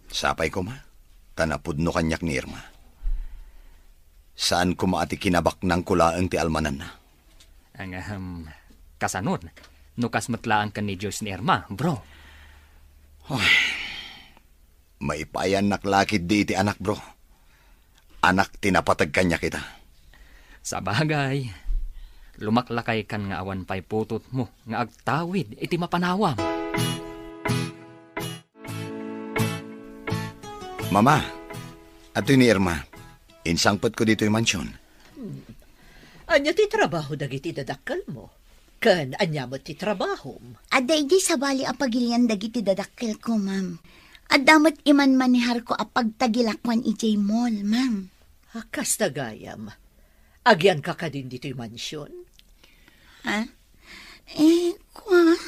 sapay koma, ta napudno kaniak ni Irma. Saan koma a ti kinabaknangko laeng ti almananna. Ang, ahem, kasanon, no kas met laeng ken ni Joyce ni Irma, bro. Ay, maipayannak la ketdi iti anak, bro. Anak ti napateg kaniak ita. Sabagay, lumaklakaykan nga awan pay putotmo nga agtawid iti mapanawam. Mama, adtoy ni Irma. Insangpetko ditoy mansion. Hmm. Ania ti trabaho dagiti dadakkelmo? Ken ania met ti trabahom? Adda idi sabali a pagilian dagiti dadakkelko, ma'am. Adda met imanmaneharko a pagtagilakuan idiay mall, ma'am. Ah, kasta gayam. Agianka kadin ditoy mansion? Ha? Eh, kua,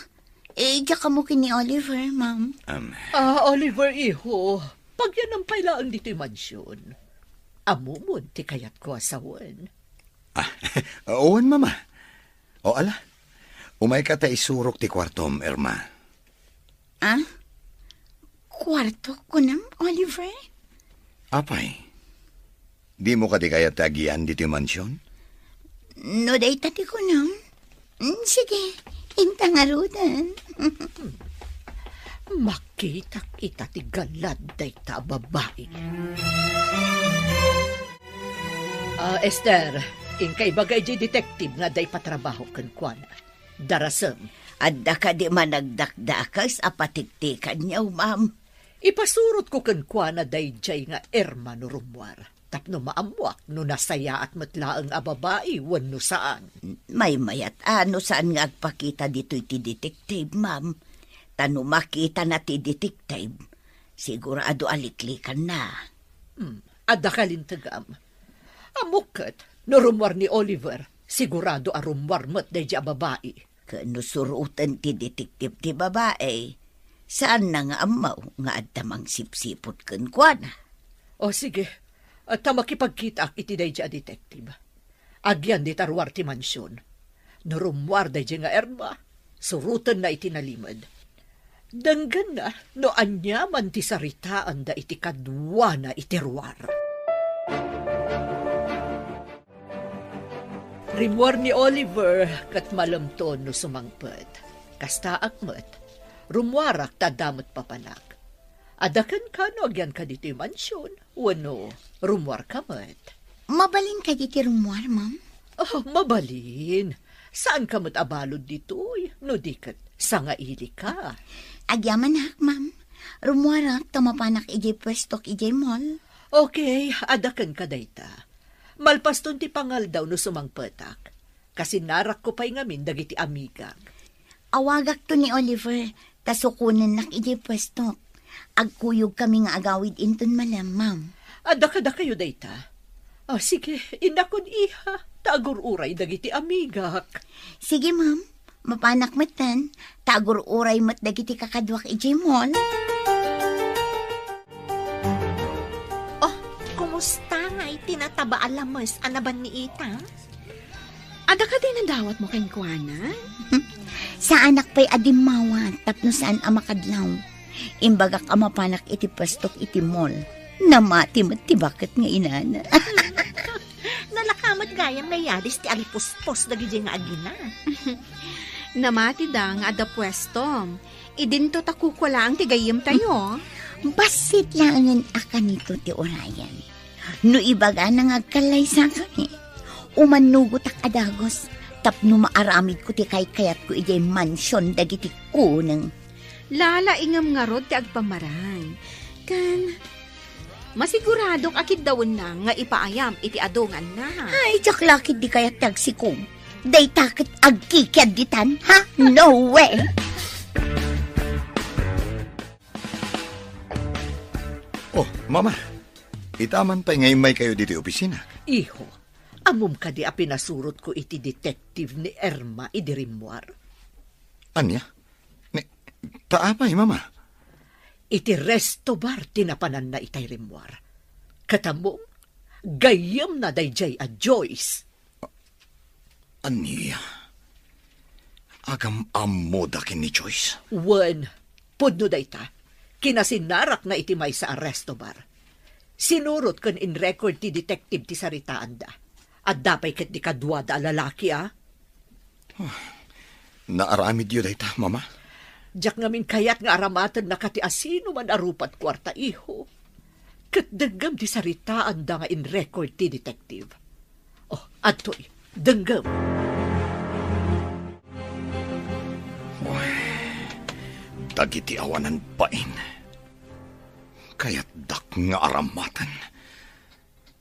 eh, diak ammo ken ni Oliver, ma'am. Um, Ah, Oliver, iho, pagyanam pay laeng ditoy mansion. Ammomon ti kayatko a sawen. Ah, wen, Mama. O, ala, umayka ta isurok ti kuartom, Irma. Ah? Kuarto, kunam, Oliver? Apay, dimo kadi kayat ti agian ditoy mansion? No dayta ti kunam, mm, sige, inta ngaruden. Makitak ita ti galad dayta a babai. Ah, Esther, inka ibaga idiay detective nga adda ipatrabaho kenkuana. Darasem, adda kadi managdakdakes a patiktikanyo, ma'am? Ipasurotko kenkuana daydiay nga Irma no rummuar, tapno maammuak no nasayaat met laeng a babai wenno saan. Maymayat a no saan nga agpakita ditoy ti detective, ma'am. Ta no makitana ti detective, sigurado a liklikanna. Hmm, adda kalintegam. Ammok ket, no rummuar ni Oliver, sigurado a rummuar met daydiay a babai. Ken no suroten ti detective ti babai, saanna nga ammo nga adda mangsipsiput kenkuana. O, sige. Ta makipagkitaak iti daydiay a detective. Agian dita ruar ti mansion. No rummuar daydiay nga Irma, surotenna iti nalimed. Denggenna no aniaman ti saritaanda iti kaduana iti ruar. Rimmuar ni Oliver ket malemton no sumangpet. Kastaak met, rummuarak ta adda met papanak. Adda kenka no agianka ditoy mansion wenno rummuarka met? Mabalin kadi ti rummuar, ma'am? Oh, mabalin. Saanka met a balud ditoy, no di ket sangailika. Agyamanak, ma'am. Rummuarak ta mapanak idiay puestok idiay mall. Okay, adda kenka dayta. Malpaston ti pangaldaw no sumangpetak. Kasinnarakko pay ngamin dagiti amigak. Awagakto ni Oliver, ta sukonennak idiay puestok. Agkuyogkami nga agawid inton malem, ma'am. Adda kadakayo dayta? Ah, sige, innakon, iha, ta agur-uray dagiti amigak. Sige, ma'am. Mapanak metten, ta agur-uray met dagiti kakaduak idiay mall. Oh, kumusta nga iti nataba a lames a nabanniitam? Adda kadi nadawatmo kenkuana? Saanak pay a dimmawat tapno saan a makadlaw. Imbagak a mapanak iti puestok iti mall. Namati met ti baket nga inana. Nalaka met gayam nga yadis ti alipuspos dagiti nga agina. Namatida nga adda puestom. Idinto ta kukua laeng ti gayyemtayo. Bassit laengen a kanito ti urayan. No ibagana nga agkallaysakami, umannugotak a dagus tapno maaramidko ti kaykayatko idiay mansion dagiti kuneng. Lalaingem ngarud ti agpamarang. Ken masiguradok a kiddawenna nga ipaayam iti adu nga annak. Ay, diak la ketdi kayat ti agsikom. Dayta ket agkikiadditan, ha? No way! Oh, Mama, ita man pay nga immaykayo ditoy opisina. Iho, ammom kadi a pinasurotko iti detective ni Irma idi rimmuar? Ania? Ni, ta apay, Mama? Iti resto bar ti napananna itay rimmuar. Ket ammom, gayyemna daydiay a Joyce. Ania? Agam-ammoda ken ni Joyce? Wen, pudno dayta. Kinasinnarakna iti maysa a resto bar. Sinurot ken in-record ti detective ti saritaanda. Adda pay ketdi kaduada a lalaki, a? Ah, naaramidyo dayta, Mama? Diak ngamin kayat nga aramatenna kati asino man a rupat kuarta, iho. Ket denggem ti saritaanda nga in-record ti detective. Oh, adtoy, denggem. Uy, dagiti awanan bain. Kayatdak nga aramaten.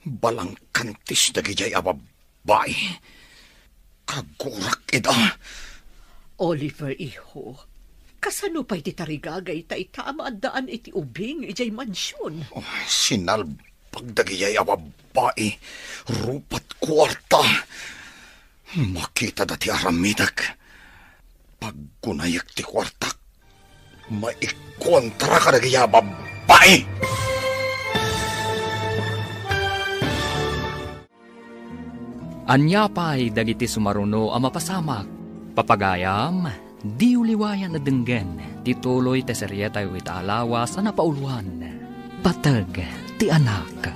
Balangkantis dagidiay a babbai. Kagurak ida. Oliver, iho, kasano pay ti tarigagayta ita a maaddaan iti ubing idiay mansion? Oh, sinalbag dagidiay a babbai. Rupat kuarta. Makitada ti aramidek. Paggunayek ti kuartak. Maikontra kadagidiay a babbai. Ania pay dagiti sumaruno a mapasamak? Papagayam, diyo liwayan a denggen ti tuloy ti serietayo ita a lawas a napauloan, Pateg ti Anak.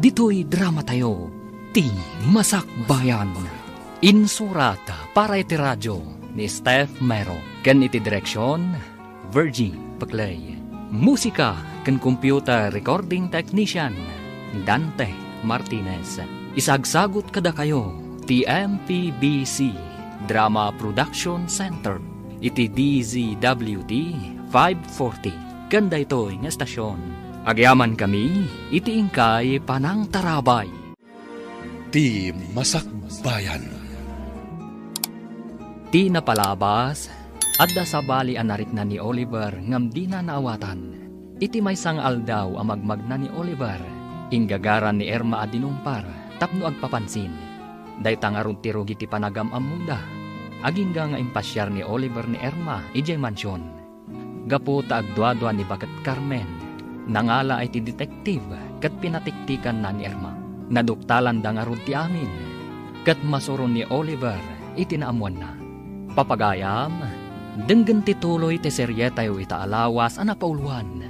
Ditoy dramatayo, Ti Masakbayan. Insurat para iti radio ni Steph Mero ken iti direksion, Virgie Peclay. Musika ken computer recording technician, Dante Martinez. Isagsagut kadakayo ti M P B C Drama Production Center iti D Z W T five forty ken daytoy nga estasion. Agyamankami iti inkay panangtarabay. Ti Masakbayan. Ti napalabas, adda sabali a narikna ni Oliver ngem dina naawatan. Iti maysa nga aldaw a magmagna ni Oliver, inggagaran ni Irma a dinumpar tapno agpapansin. Dayta ngarud ti rugi ti panagam-ammoda. Agingga nga impasiar ni Oliver ni Irma idiay mansion. Gapu ta agduadua ni baket Carmen, nangalaay ti detective ket pinatiktikanna ni Irma. Naduktalanda ngarud ti amin, ket masuron ni Oliver iti naammoanna. Papagayam, denggen ti tuloy ti serietayo ita a lawas a napauloan,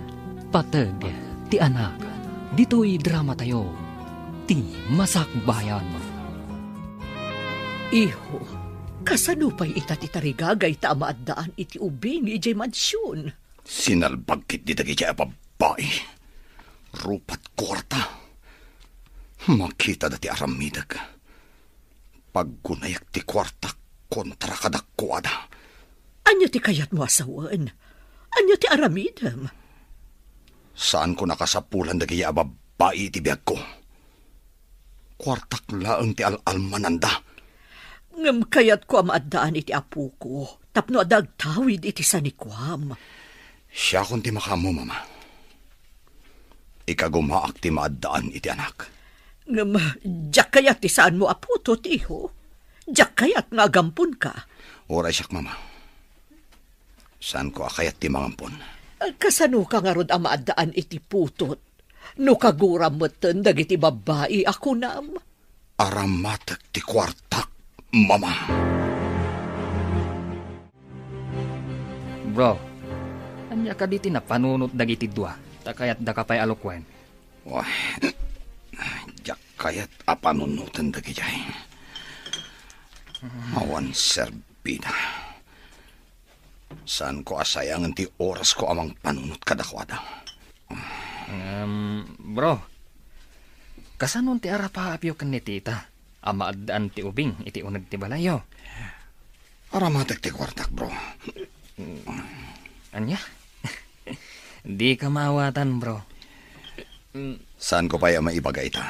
Pateg ti Anak, ditoy dramatayo, Ti Masakbayan. Iho, kasano pay ita ti tarigagayta a maaddaan iti ubing idiay mansion? Sinalbag ketdi dagidiay a babbai. Rupat kuarta. Makitada ti aramidek. Paggunayak ti kuartak kontra kadakuada. Ania ti kayatmo a sawen? Ania ti aramidem? Saanko nakasapulan dagiti a babbai iti biagko. Kuartak laeng ti al-almananda. Ngem kayatko a maaddaan iti apoko tapno adda agtawid iti sanikuam. Siakon ti makaammo, Mama. Ikagumaak ti maaddaan iti anak. Ngem diak kayat ti saanmo a putot, iho. Diak kayat nga agamponka. Uray siak, Mama. Saanko a kayat ti mangampon. Kasanoka ngarud a maaddaan iti putot no kaguram metten dagiti babbai a kunam? Aramatek ti kuartak, Mama. Bro, ania kadi ti napanunot dagiti dua? Ta kayatdaka pay a lukuen. Wah, diak kayat a panunoten dagijay. Awan serbida. Saanko a sayangen ti orasko a mangpanunot kadakuada. Em, bro, kasano ti arapaapyo ken ni tita a maaddaan ti ubing iti uneg ti balayyo? Aramatek ti kuartak, bro. Ania? Dika maawatan, bro. Saanko pay a maibaga ita.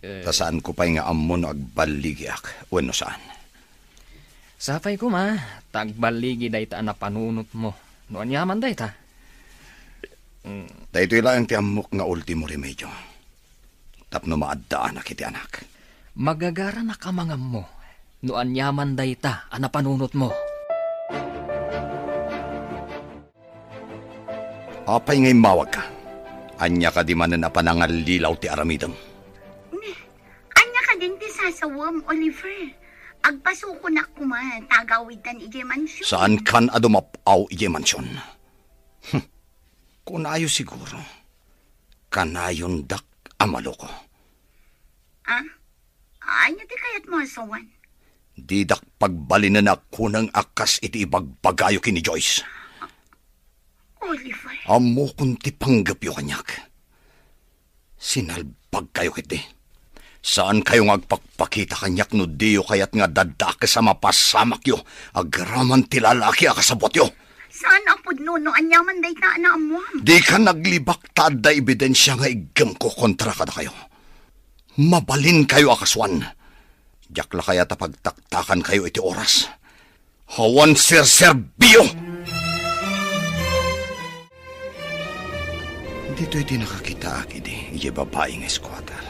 Eh. Ta saanko pay nga ammo no agballigiak wenno saan. Sapay koma, ta agballigi dayta a napanunotmo. No aniaman dayta? Mm. Daytoy laeng ti ammok nga ultimo remedio. Tapno maaddaanak iti anak. Magagaranak a mangammo no aniaman dayta a napanunotmo. Apay nga immawagka? Ania kadi manen a panangallilaw ti aramidem? Ania kadin ti sasawem, Oliver? Agpasukonak koma, ta agawidkan idiay mansion. Saankan a dumap-aw idiay mansion? Hmm. Kunayo siguro, kanayondak a maloko. Ah? Ania ti kayatmo a sawen? Didak pagbalinen a kuneng a kas iti ibagbagayo ken ni Joyce. Oliver. Ammokon ti panggepyo kaniak. Sinalbagkayo ketdi. Saankayo nga agpakpakita kaniak no diyo kayat nga dadakes a mapasamakyo agraman ti lalaki a kasabutyo. Saan a pudno no aniaman dayta a naammoam? Dika naglibak ta adda ebidensia nga iggemko kontra kadakayo. Mabalinkayo a kasuan. Diak la kayat a pagtaktakankayo iti oras. Awan serserbio! Ditoy ti nakakitaak idi, idiay babai nga squatter.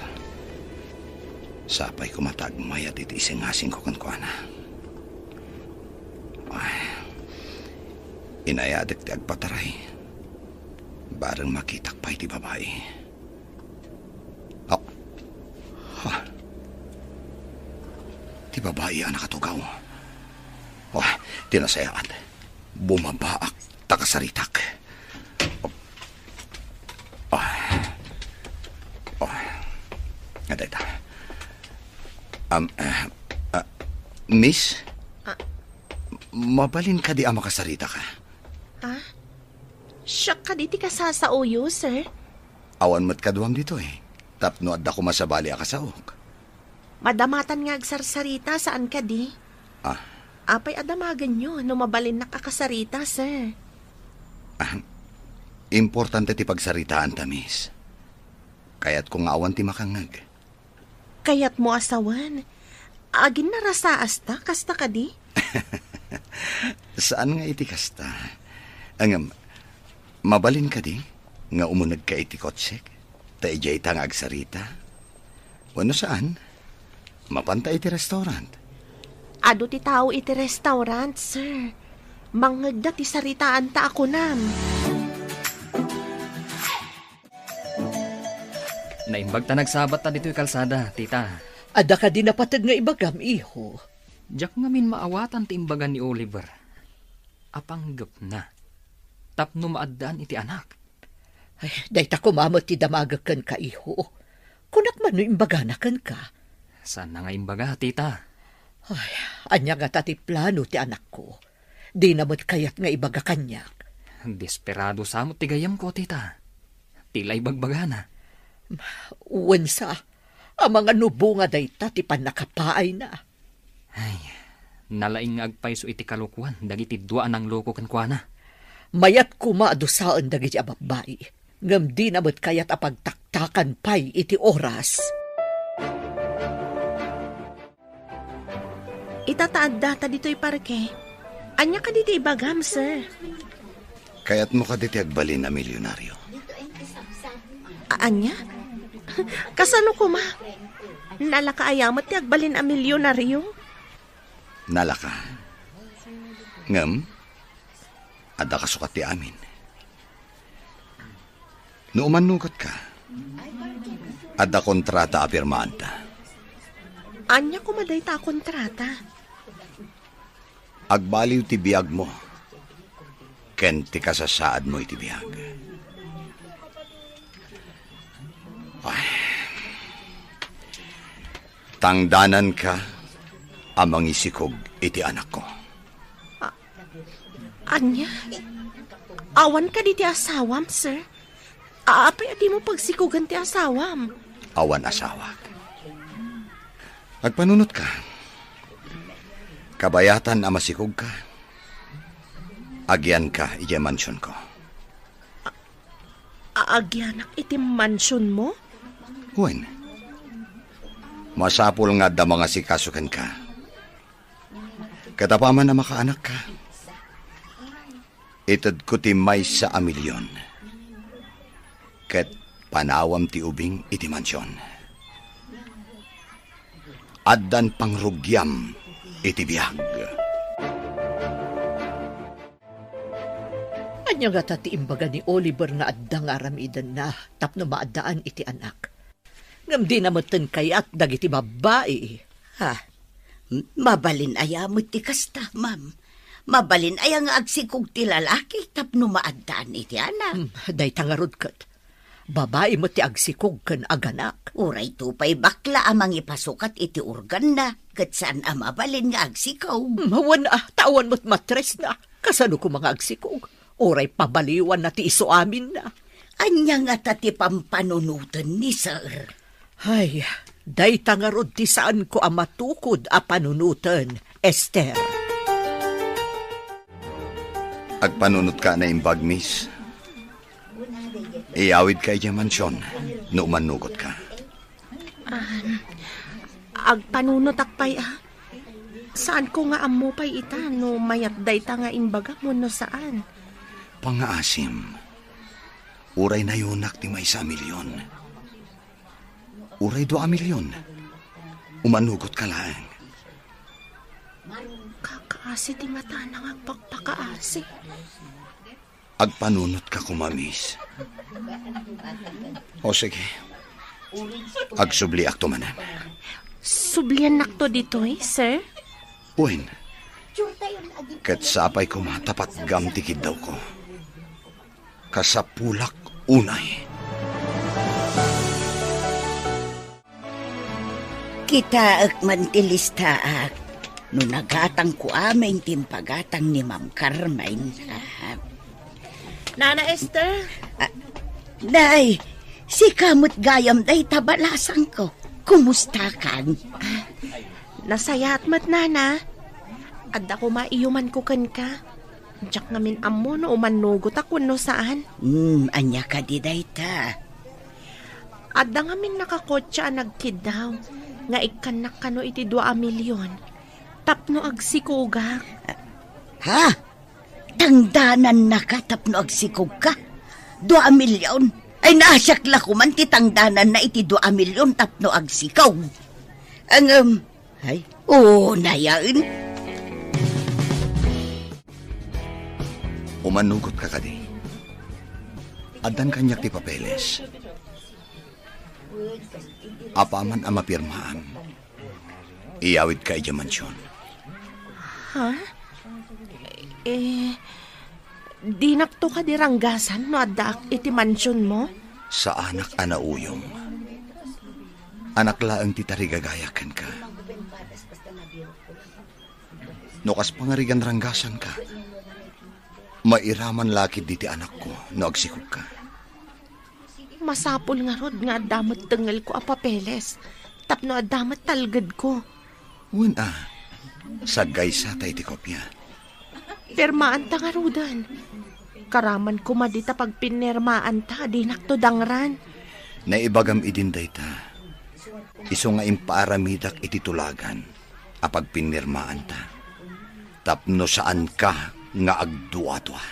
Sapay koma ta agmayat iti isingasingko kenkuana. Ay, inayadek ti agpataray. Bareng makitak pay ti babai. Ah. Ha. Ti babai a nakatugaw. Oh, ti nasayaat. Bumabaak ta kasaritak. Oh. Oh. Nga dayta. Um, eh, ah, miss? Ah. Mabalin kadi a makasarita ka? Ah? Siak kadi ti kasasaoyo, sir? Awan met kaduam ditoy, tapno adda koma sabali a kasaok. Madamatan nga agsarsarita, saan kadi? Ah. Apay a damagenyo no mabalinnak a kasarita, sir? Ah, importante ti pagsaritaanta, miss. Kayatko nga awan ti makangngeg. Kayatmo a sawen? Aginnarasaasta, kasta kadi? Saan nga iti kasta. Ngem, mabalin kadi nga umunegka iti kotsek? Ta idiayta nga agsarita? Wenno saan? Mapanta iti restaurant? Adu ti tao iti restaurant, sir. Mangngegda ti saritaanta a kunam. Naimbag ta nagsabatta ditoy kalsada, tita. Adda kadi napateg nga ibagam, iho? Diak ngamin maawatan ti imbaga ni Oliver a panggepna tapno maaddaan iti anak. Ay, dayta koma met ti damagek kenka, iho. Kunak man no imbagana kenka. Saanna nga imbaga, tita. Ay, ania ngata ti plano ti anakko? Dina met kayat nga ibaga kaniak. Desperado sa met ti gayyemko, tita. Ti la ibagbagana. Wen sa, Amangan no bunga dayta ti pannakapaayna. Ay, nalaing nga agpayso iti kalokoan dagiti dua a nangloko kenkuana. Mayat koma a dusaen dagiti a babbai, ngem dina met kayat a pagtaktakan pay iti oras. Ita ta addata ditoy parke. Ania kadi ti ibagam, sir? Kayatmo kadi ti agbalin a milyonaryo? A-, ania? Kasano koma? Nalaka aya met ti agbalin a milyonaryo? Nalaka. Ngem, adda kasukat ti amin. No umannugotka, adda kontrata a pirmaanta. Ania koma dayta a kontrata? Agbaliw ti biagmo ken ti kasasaadmo iti biag. Ay. Tangdananka a mangisikog iti anakko. A-, ania? Awan kadi ti asawam, sir? Apay a dimo pagsikugan ti asawam? Awan asawak. Agpanunotka. Kabayatan a masikogka, agianka idiay mansionko. A-, agianak iti mansionmo? Wen, masapul nga adda mangasikaso kenka. Ket apaman a makaanakka, itedko ti maysa a milion ket panawam ti ubing iti mansion. Addan pangrugiam iti biag. Ania ngata ti imbaga ni Oliver nga adda nga aramidenna tapno maaddaan iti anak? Ngem dina metten kayat dagiti babbai. Ha? M-, mabalin aya met ti kasta, ma'am? Mabalin aya nga agsikog ti lalaki tapno maaddaan iti anak? Hmm, dayta ngarud ket. Babai met ti agsikog ken aganak. Uray to pay bakla a mangipasukat iti organna, ket saan a mabalin nga agsikog. Hmm, wen a, ta awan met matresna. Kasano koma nga agsikog? Uray pabaliwanna ti isu aminna. Ania ngata ti pampanunoten ni Sir? Ay, dayta ngarud ti saanko a matukod a panunoten, Esther. Agpanunotka a naimbag, miss. Iyawidka idiay mansion no umannugotka. Ah, agpanunotak pay a. Saanko nga ammo pay ita no mayat dayta nga imbagam wenno saan. Pangngaasim, uray nayunak ti maysa a milion. Uray dua a milion. Umannugotka laeng. Kakaasi ti matana nga agpakpakaasi. Agpanunotka koma, miss. O, sige. Agsubliakto manen. Subliannakto ditoy, sir? Wen. Ket sapay koma ta patgam ti kiddawko. Kasapulak unay. Kitaek man ti listaak no nagatangko amin ti impagatang ni Ma'am Carmen. Ah. Nana Esther? Ah, Nay, sika met gayam dayta balasangko. Kumustakan? Ah, nasayaat met, Nana. Adda koma iyumanko kenka. Diak ngamin ammo no umannugotak wenno saan. Hmm, ania kadi dayta? Adda ngamin nakakotse a nagkiddaw nga ikkannak kano iti dua a milion tapno agsikogak. Ha? Tangdanannaka tapno agsikogka? Dua a milion? Ay, naasiak la koman ti tangdananna iti dua a milion tapno agsikog. Ngem, ay, unayen. Umanugotka kadi? Addan kaniak ti papeles. Apaman a mapirmaam, iyawidka idiay mansion. Ha? Eh, dinakto kadi ranggasan no addaak iti mansionmo? Saanak a nauyong. Anak laeng ti tarigagayak kenka. No kas pangarigan ranggasanka, mairaman la ketdi ti anakko no agsikogka. Masapul ngarud nga adda met tengngelko a papeles. Tapno adda met talgedko. Wen a, saggaysata iti kopia. Pirmaanta ngaruden. Karaman koma dita pagpinirmaanta, dinakto dangran. Naibagam idin dayta. Isu nga impaaramidak iti tulagan a pagpinirmaanta. Tapno saanka nga agduadua.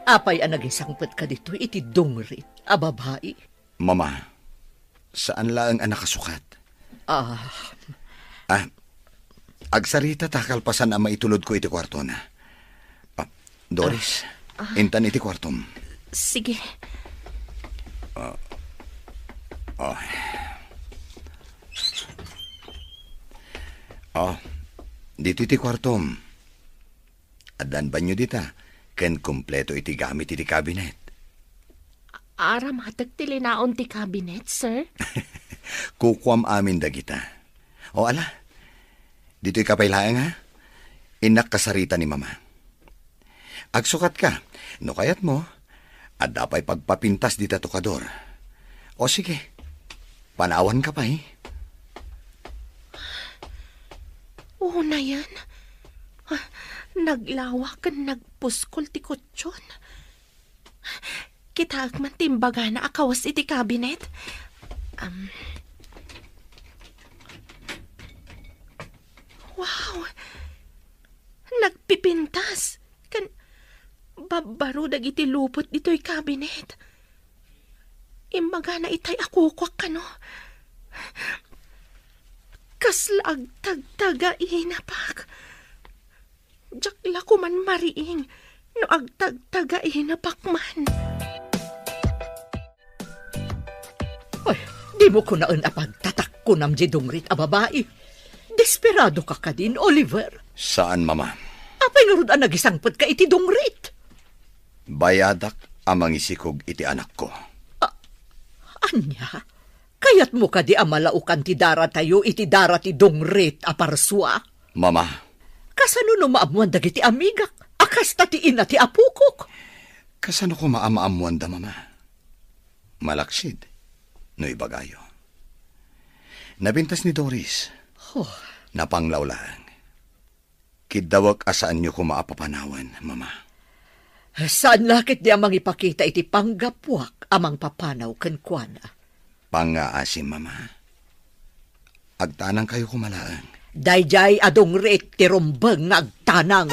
Apay a nagisangpetka ditoy iti dungrit a babai? Mama, saan laeng a nakasukat. Ah. Ah, agsarita ta kalpasan a maitulodko iti kuartona. Ah, Doris, Ah. intan iti kuartom. Sige. Ah, ah. Ah, dito iti kuartom. Addan banyo dita, ken kompleto iti gamit iti kabinet. Aramatek ti linaon ti kabinet, sir? Kukuam amin dagita. O ala, ditoy ka pay laeng, ha? Innak kasarita ni Mama. Agsukat ka, no kayat mo, adda pay pagpapintas dita tukador. O sige, panawan ka pay. Unayen, ah, naglawa ken nagpuskol ti kutson. Kitaek man ti imbagana a kawas iti kabinet. Am. Wow! Nagpipintas ken babbaro dagiti lupot ditoy kabinet. Imbagana itay a kukuak kano. Kasla agtagtaga inapak. Diak la koman mariing no agtagtaga inapak man. Ay, dimo kunaen a pagtatakkunam diay dungrit a babai. Desperado ka kadin, Oliver? Saan, Mama. Apay ngarud a nagisangpetka iti dungrit? Bayadak a mangisikog iti anakko. A-, ania? Kayatmo kadi a malaokan ti daratayo iti dara ti dungrit a parsua? Mama. Kasano no maammuan dagiti amigak a kasta ti ina ti apokok? Kasano koma a maammuanda, Mama? Malaksid, no ibagayo. Napintas ni Doris. Oh. Napanglaw laeng. Kiddawek a saanyo koma a papanawen, Mama. Saan la ketdi a mangipakita iti panggapuak a mangpapanaw kenkuana. Pangngaasim, Mama. Agtanangkayo koma laeng. Daydiay a dungrit ti rumbeng nga agtanang.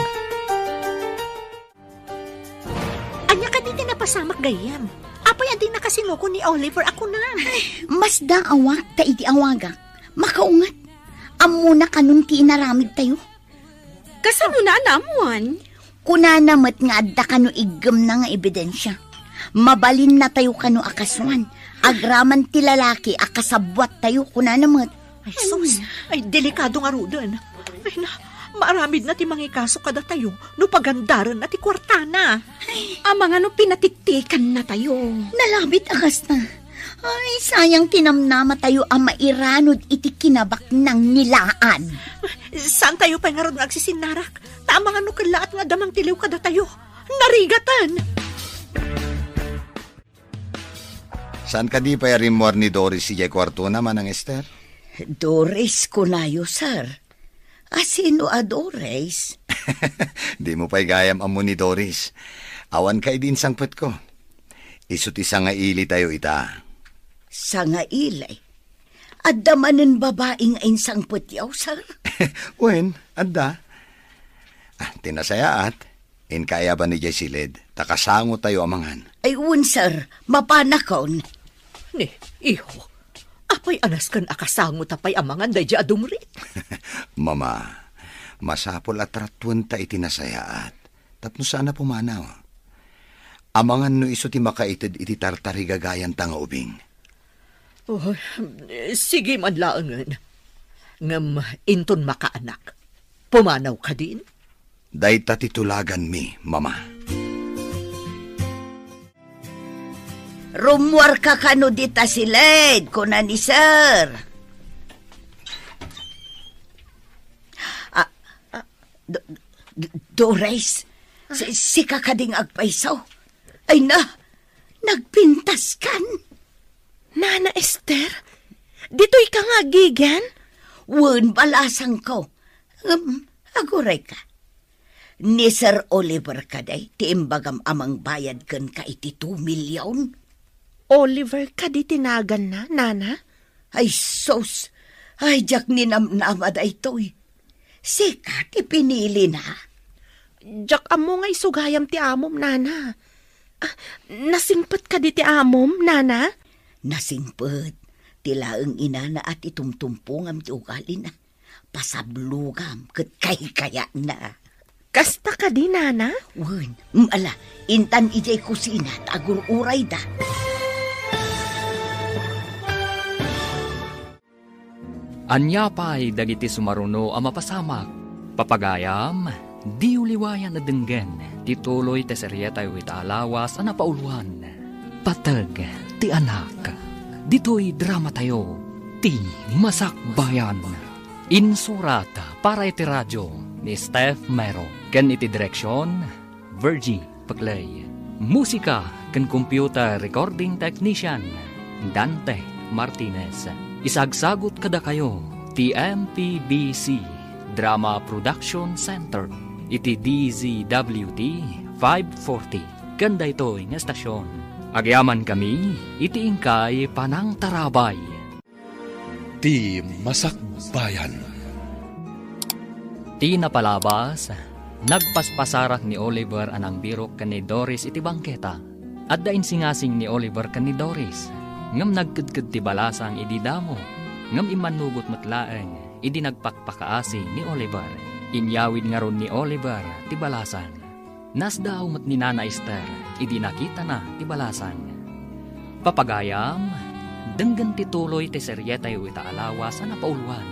Ania kadi ti napasamak gayyem? Apay a di nakasinoko ni Oliver a kunam? Ay, masdaawak ta idi awagak, makaunget. Ammona kanon ti inaramidtayo? Kasano na a naammuan? Kunana met nga adda kano iggemna nga ebidensia. Mabalinnatayo kano a kasuan. Agraman ti lalaki a kasabbuattayo, kunana met. Ay, sus! Ay, delikado ngaruden. Ay, na, maaramidna ti mangikaso kadatayo no pagandarenna ti kuartana. Ay. Amangan no pinatiktikannatayo. Nalabit a kasta. Ay, sayang ti namnamatayo a mairanod iti kinabaknang nilaan. Saantayo pay ngarud nga agsisinnarak? Ta amangan no kellaat nga adda mangtiliw kadatayo. Narigaten! Saan kadi pay a rimmuar ni Doris idiay kuartona, Manang Ester? Doris, kunayo, sir. A sino a Doris? Dimo pay gayam ammo ni Doris. Awan ka idi insangpetko. Isu ti sangailitayo ita. Sangaili? Adda manen babai nga insangpetyo, sir? Wen, adda. Ah, ti nasayaat, inka aya ban idiay siled, ta kasangotayo a mangan. Ay, wen, sir. Mapanakon. Ni, iho, apay a nasken a kasangota pay a mangan daydiay a dungrit? Mama, masapul a tratuenta iti nasayaat, tapno saan a pumanaw. Amangan no isu ti makaited iti tartarigagayanta nga ubing. Oh, sige man laengen. Ngem inton makaanak, pumanaw kadin? Dayta ti tulaganmi, Mama. Rummuarka kano dita siled, kuna ni Sir. Ah, ah, Do-, Do-, Doris, si-, sika kading agpayso? Ay na, nagpintaskan? Nana Esther, ditoy ka nga agigan? Wen, balasangko. Ngem, agurayka. Ni Sir Oliver kadi ti imbagam a mangbayad kenka iti two million? Oliver kadi ti naganna, Nana? Ay, sus! Ay, diak ninamnama daytoy. Sika ti pinilina? Diak ammo nga isu gayam ti amom, Nana. Ah, nasingpet kadi ti amom, Nana? Nasingpet. Ti laeng inana a ti tumtumpongam ti ugalina. Pasablogam ket kaykayatna. Kasta kadi, Nana? Wen, mm, ala, intan idiay kusina ta agur-urayda. Ania pay dagiti sumaruno a mapasamak? Papagayam, diyo liwayan a denggen ti tuloy ti serietayo ita a lawas a napauluan, Pateg ti Anak. Ditoy dramatayo, Ti Masakbayan. Insurat para iti radio ni Steph Mero ken iti direksion, Virgie Peclay. Musika ken computer recording technician, Dante Martinez. Isagsagut kadakayo ti M P B C Drama Production Center iti D Z W T five forty ken daytoy nga estasion. Agyamankami iti inkay panangtarabay. Ti Masakbayan. Ti napalabas, nagpaspasarak ni Oliver a nangbirok ken ni Doris iti bangketa. Adda insingasing ni Oliver ken ni Doris, ngem nagkedked ti balasang idi damo, ngem immannugot met laeng idi nagpakpakaasi ni Oliver. Inyawid ngarud ni Oliver ti balasang. Nasdaaw met ni Nana Esther idi nakitana ti balasang. Papagayam, denggen ti tuloy ti serietayo ita a lawas a napauluan,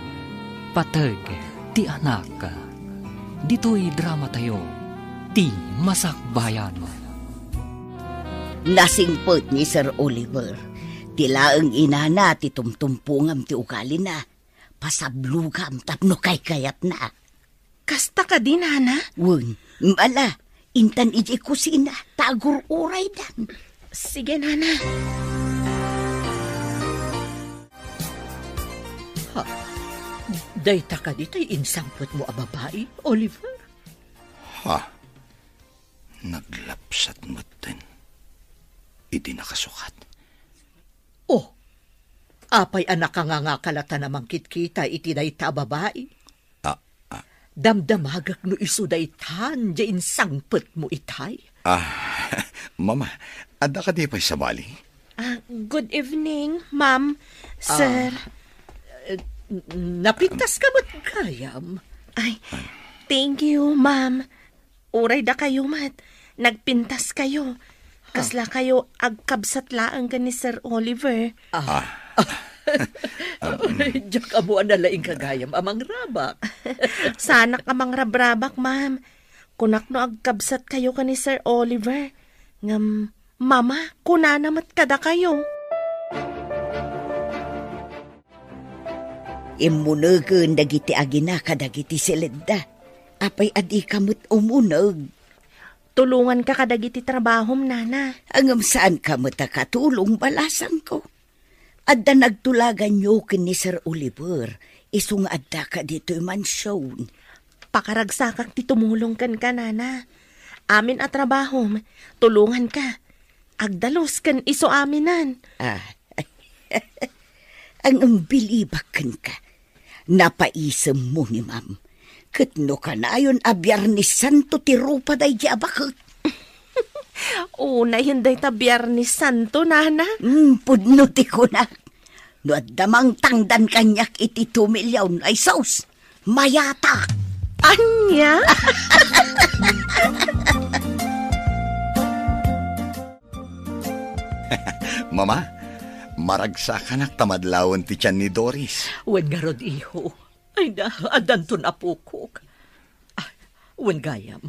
Pateg ti Anak. Ditoy dramatayo, Ti Masakbayan. Nasingpet ni Sir Oliver. Ti laeng inana ti tumtumpongam ti ugalina. Pasablogam tapno kaykayatna. Kasta kadi, Nana? Wen, ala, intan idiay kusina, ta agur-uraydan. Sige, Nana. Ha? Dayta kadi tay insangpetmo a babai, Oliver? Ha? Naglapsat metten idi nakasukat. Oh, apay a nakangangakal a ta na mangkitkita iti dayta a babai? Ah, ah. Damdamagak no isu daytan diay insangpetmo itay. Ah, Mama, adda kadi pay sabali? Ah, good evening, ma'am, sir. Ah, eh, napintas ka met gayam. Ay, thank you, ma'am. Uray dakayo met, nagpintas kayo. Ha? Kasla kayo agkabsat laeng ken ni Sir Oliver. Ah. Ah. Ay, diak ammo a nalaing ka gayam a mangrabak. Saanak a mangrabrabak, ma'am. Kunak no agkabsat kayo ken ni Sir Oliver. Ngem, Mama, kunana met kadakayo. Immunegen dagiti agina kadagiti siledda. Apay a dika met umuneg? Tulonganka kadagiti trabahom, Nana. Ngem saanka met a katulong, balasangko. Adda nagtulaganyo ken ni Sir Oliver, isu nga addaka ditoy mansion. Pakaragsakak ti tumulong kenka, Nana. Amin a trabahom, tulonganka. Agdalus ken isu aminen. Ah, Ang bilibak kenka, napaisemmo ni Ma'am. Ket no kanayon a Biernes Santo ti rupa daydi a baket. Unayen dayta Biernes Santo, Nana. Mm, pudno ti kunak. No adda mangtangdan kaniak iti two million, ay sus, mayatak. Ania? Mama, maragsakanak ta madlawen ti tian ni Doris. Wen ngarud, iho. Ay na, addanton apokok. Ah, wen gayam,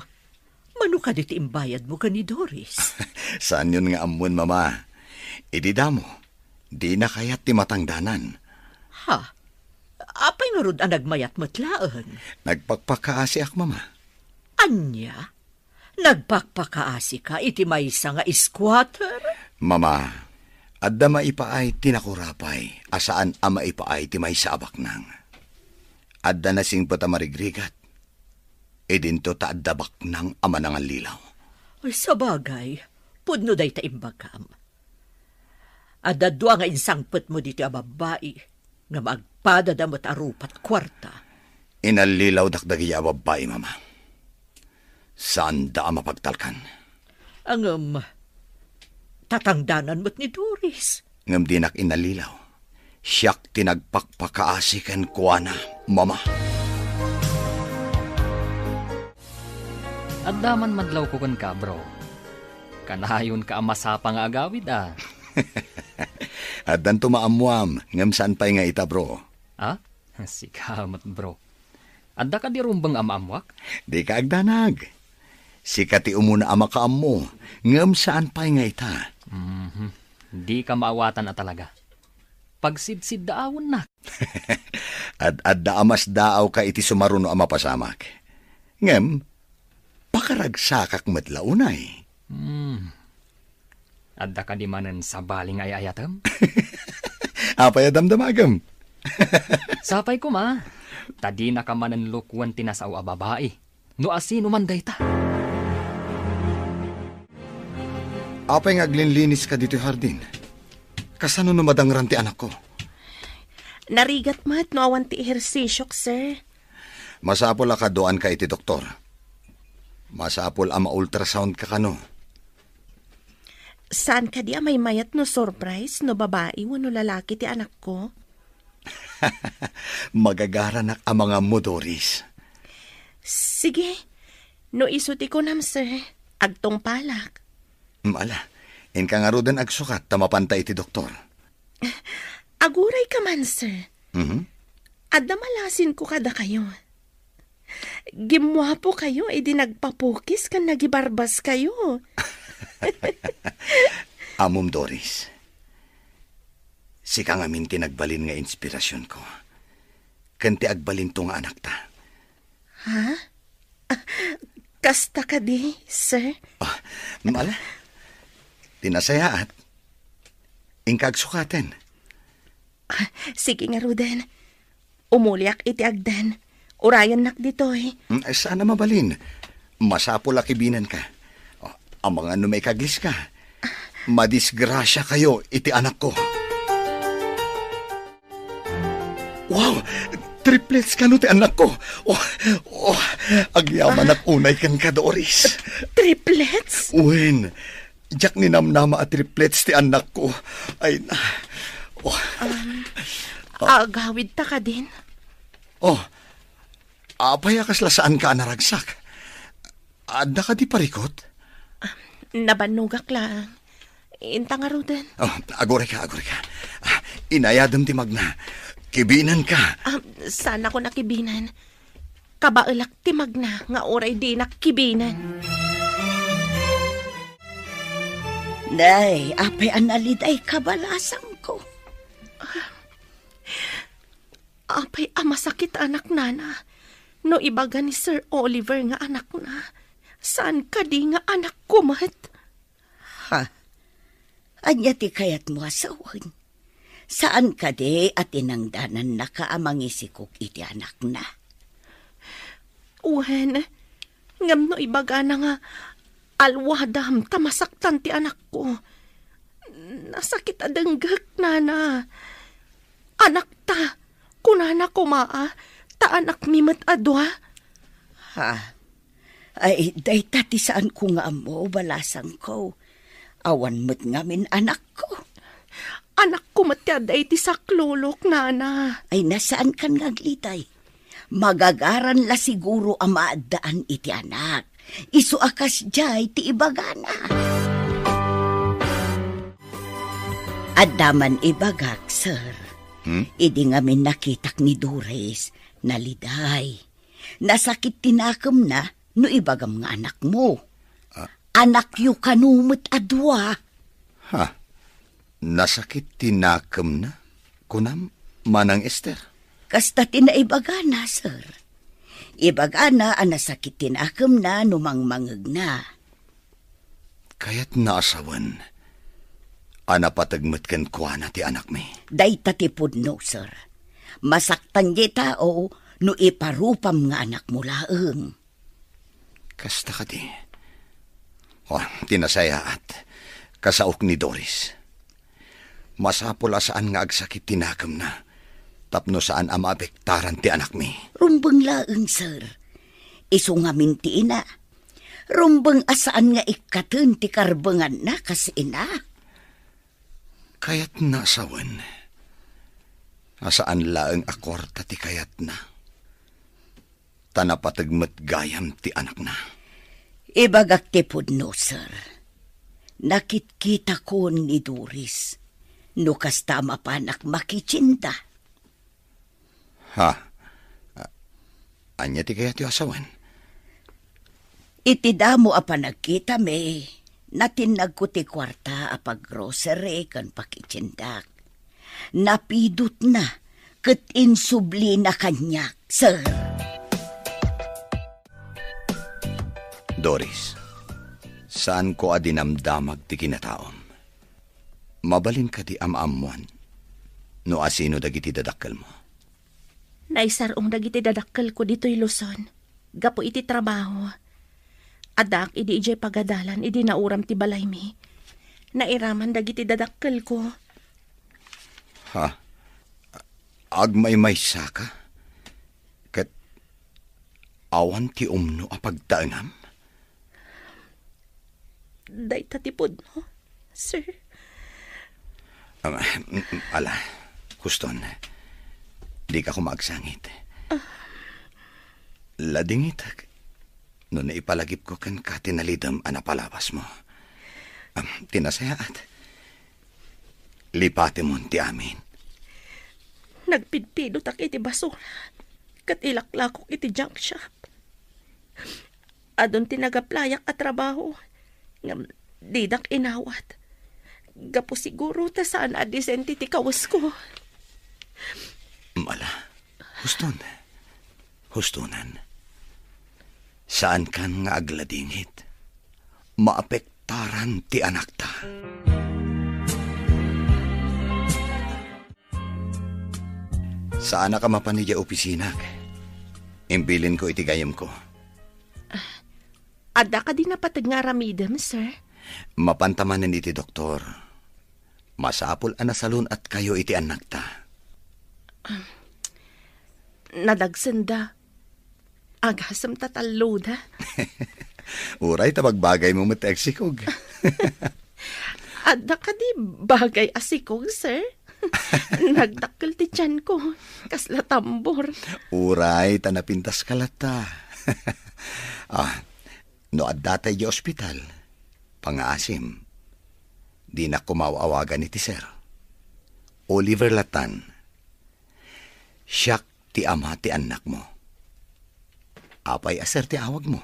mano kadi ti imbayadmo ken ni Doris? Saanyon nga ammon, Mama. Idi damo, dina kayat ti matangdanan. Ha? Apay ngarud a nagmayat met laeng? Nagpakpakaasiak, Mama. Ania? Nagpakpakaasika iti maysa nga squatter? Mama, Adda maipaay ti nakurapay a saan a maipaay ti maysa a baknang. Adda nasingpet a marigrigat. Idinto ta adda baknang a manangallilaw. Ay, sabagay, pudno dayta imbagam. Adda dua nga insangpetmo ditoy a babbai, nga agpadada met a rupa a kuarta. Inallilawdak dagiya a babbai, Mama. Saanda a mapagtalkan. Ngem, tatangdanan met ni Doris. Ngem dinak inallilaw. Siak ti nagpakpakaasi kenkuana, Mama. Adda man madlawko kenka, bro. Kanayonka a masapa nga agawid, a. Addanto maammoam, ngem saan pay nga ita, bro. A? Sika met, bro. Adda kadi rumbeng a maammoak? Dika agdanag. Sika ti umuna a makaammo, ngem saan pay nga ita. Mhm. Dika maawatan a talaga. Pagsidsiddaawennak. Ad-adda a masdaawka iti sumaruno a mapasamak. Ngem, pakaragsakak met la unay. Hmm. Adda kadi manen sabali nga ay-ayatem? Apay a damdamagem? Sapay koma, ta dinaka manen lukwen ti nasao a babai, no asino man dayta. Apay nga aglinlinis ka ditoy hardin? Kasano no madangran ti anakko? Narigat met no awan ti ehersisiok, sir. Masapul a kaduaanka iti doktor. Masapul a ma-ultrasound ka kano. Saan kadi a maymayat no surprise no babai wenno lalaki ti anakko? Magagaranak a mangammo, Doris. Sige. No isu ti kunam, sir, agtungpalak. Mm, ala, inka ngaruden agsukat ta mapanta iti doktor. Aguray ka man, sir. Mhm. Adda malasinko kadakayo. Gimmuapokayo idi nagpapukis ken nagibarbaskayo. Ammom, Doris. Sika ngamin ti nagbalin nga inspirasionko. Ken ti agbalinto nga anakta. Ha? Ah, kasta kadi, sir? Ah, mala. Ti nasayaat. Inka agsukaten. Ah, sige ngaruden. Umuliak iti agden. Urayennak ditoy. Mm, ay, saan a mabalin. Masapul a kibinenka. Oh, amangan no maikagliska. Madisgrasiakayo iti anakko. Wow! Triplets kano ti anakko. Oh, oh, agyamanak unay kenka, Doris. Triplets? Wen, diak ninamnama a triplets ti anakko. Ay na. Oh. Um, agawid ta kadin? Oh, apay a kasla saanka a naragsak? Adda kadi parikut? Ah, nabannogak lang. Inta ngaruden. Oh, agurayka, agurayka. Ah, inayadem ti magna. Kibinenka. Ah, saanakon a kibinen. Kabaelak ti magna nga uray dinak kibinen. Nay, apay a naliday kabalasangko. Apay a masakit anak nana, no ibaga ni Sir Oliver nga anakna, saan kadi nga anakko met? Ha? Ania ti kayatmo a sawen? Saan kadi a tinangdanannaka a mangisikog iti anakna? Wen, ngem no ibagana nga alwadam ta masaktan ti anakko, nasakit a denggek, nana. Anakta, kunana koma a, ta anakmi met a dua. Ha? Ay, dayta ti saanko nga ammo, balasangko. Awan met ngamin anakko. Anakko met ti adda iti saklulok, nana. Ay, nasaankan nga agliday. Magagaran la siguro a maaddaan iti anak. Isu a kasdiay ti ibagana. Adda man ibagak, sir. Hmm? Idi ngamin nakitak ni Doris, naliday. Nasakit ti nakemna no ibagam nga anakmo. Ah. Anakyo kano met a dua. Ha? Nasakit ti nakemna? Kunam, Manang Ester? Kasta ti naibagana, sir. Ibagana a nasakit ti nakemna no mangmangegna. Kayatna a sawen, a napateg met kenkuana ti anakmi. Dayta ti pudno, sir. Masaktan diay tao no iparupam nga anakmo laeng. Kasta kadi. O, ti nasayaat, kasaok ni Doris. Masapul a saan nga agsakit ti nakemna, tapno saan a maapektaran ti anakmi. Rumbeng laeng, sir. Isu ngamin ti ina. Rumbeng a saan nga ikkaten ti karbenganna kas ina. Kayatna a sawen a saan laeng a kuarta ti kayatna, ta napateg met gayam ti anakna. Ibagak ti pudno, sir. Nakitkitakon ni Doris. No kasta, mapanak makitienda. Ha? A-, ania ti kayatyo a sawen? Iti damo a panagkitami, natinnagko ti kuarta a paggrocery ken pakitiendak. Napidutna ket insublina kaniak, sir. Doris, saanko a dinamdamag ti kinataom. Mabalin kadi a maammuan no asino dagiti dadakkelmo? Naisar-ong dagiti dadakkelko ditoy Luzon gapu iti trabaho. Addaak idi idiay pagadalan idi nauram ti balaymi. Nairaman dagiti dadakkelko. Ha? Agmaymaysaka? Ket awan ti umno a pagtaengam? Dayta ti pudno, sir. Ah, mm, mm, ala, huston. Dika koma agsangit. Ah. Ladingitek no naipalagipko kenka ti nalidem a napalabasmo. Ah, ti nasayaat, lipatemon ti amin. Nagpidpidotak iti basura ket ilaklakok iti junk shop. Adun ti nagaplayak a trabaho, ngem didak inawat. Gapu siguro ta saan a disente ti kawesko. Mala, huston. Hustonan. Saankan nga agladingit. Maapektaran ti anakta. Saanak a mapan idiay opisinak. Imbilinko iti gayyemko. Adda kadi napateg nga aramidem, sir? Mapanta manen iti doktor. Masapul a nasalun-atkayo iti annakta. Nadagsenda. Agasem ta talloda. Uray ta bagbagaymo met ti agsikog. Adda kadi bagay a sikog, sir? Nagdakkel ti tianko. Kasla tambor. Uray ta napintaska latta. Ah, no adda tay idiay ospital, pangaasim. Dinak koma aw-awagan iti sir. Oliver latan. Siak ti ama ti annakmo. Apay a sir ti awagmo?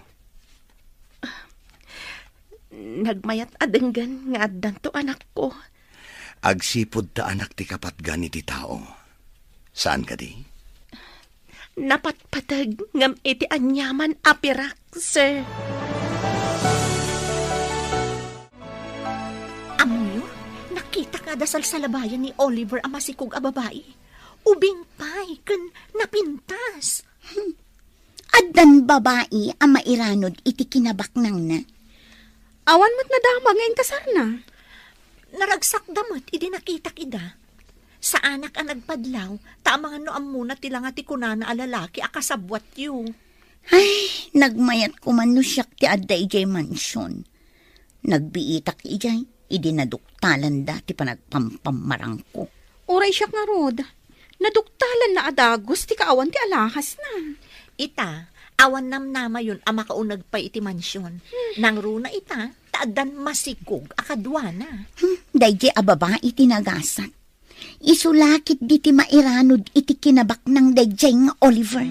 Nagmayat a denggen nga addanto anakko. Agsipud ta anak ti kapatgan iti tao. Saan kadi? Napatpateg ngem iti aniaman a pirak, sir. Ammoyo, nakita kada salsalabayan ni Oliver a masikog a babai. Ubing pay ken napintas. Hmm. Addan babai a mairanod iti kinabaknangna. Awan met nadamag nga inkasarna. Naragsakda met idi nakitak ida. Saanak a nagpadlaw, ta amangan no ammona ti langa ti kunana a lalaki a kasabbuatyo. Ay, nagmayat koman no siak ti adda idiay mansion. Nagbiitak idiay, idi naduktalanda ti panagpampammarangko. Uray siak ngarud, naduktalanna a dagus ti kaawan ti alahasna. Ita, awan namnamayon a makauneg pay iti mansion. Hmm. Nangruna ita, ta addan masikog a kaduana. Hmm, daydiay a babai ti nagasat. Isu la ketdi ti mairanod iti kinabaknang daydiay nga Oliver.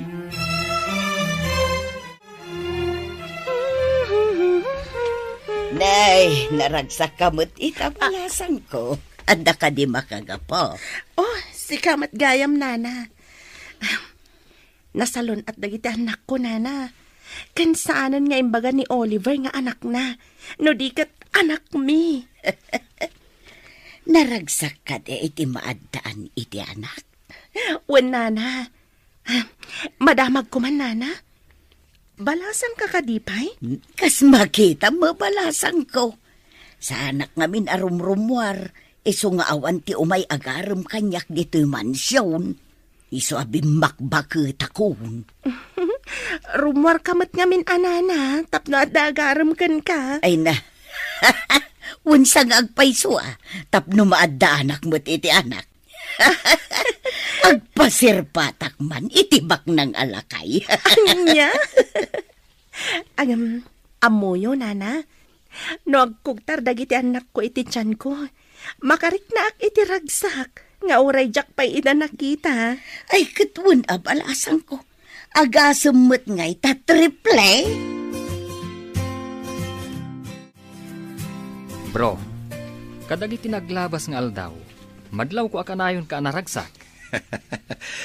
Nay, naragsakka met ita, balasangko. Adda kadi makagapu? Oh, sika met gayam, nana. Nasalun-at dagiti annakko, nana. Ken saanen nga imbaga ni Oliver nga anakna, no di ket anakmi. Naragsak kadi iti maaddaan iti anak? Wen, nana. Madamagko man, nana. Balasangka kadi pay? Kas makitam, mabalasangko. Saanak ngamin a rumrumuar, isu nga awan ti umay agarem kaniak ditoy mansion. Isu a bimmakbaketakon. Rumuarka met ngamin a nana, tapno adda agarem kenka. Ay na. Wensa nga agpayso a, tapno maaddaanak met iti anak. Agpasirpatak man iti baknang a lakay. Ania? Agam, ammoyo, nana? No agkugtar dagiti annakko iti tianko, makariknaak iti ragsak nga uray diak pay ida nakita. Ay, ket wen a balasangko. Agasem met ngay ta triple? Bro, kadagiti naglabas nga aldaw, madlawko a kanayonka a naragsak.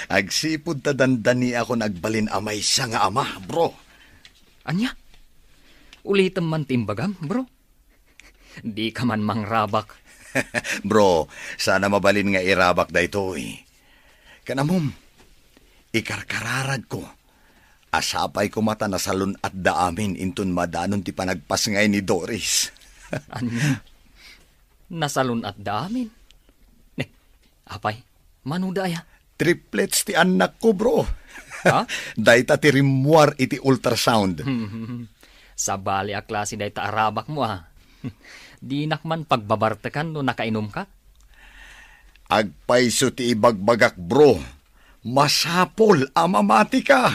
Agsipud ta dandaniakon agbalin a maysa nga ama, bro. Ania? Ulitem man ti imbagam, bro. Dika man mangrabak. Bro, saan a mabalin nga irabak daytoy. Ken ammom, ikarkararagko a sapay koma ta nasalun-atda amin inton madanon ti panagpasngay ni Doris. Ania? Nasalun-atda amin? Ne, apay, manoda aya? Triplets ti annakko, bro. Ha? Dayta ti rimmuar iti ultrasound. Sabali a klase dayta a rabakmo, a. Dinak man pagbabartekan no nakainumka? Agpayso ti ibagbagak, bro. Masapul a mamatika.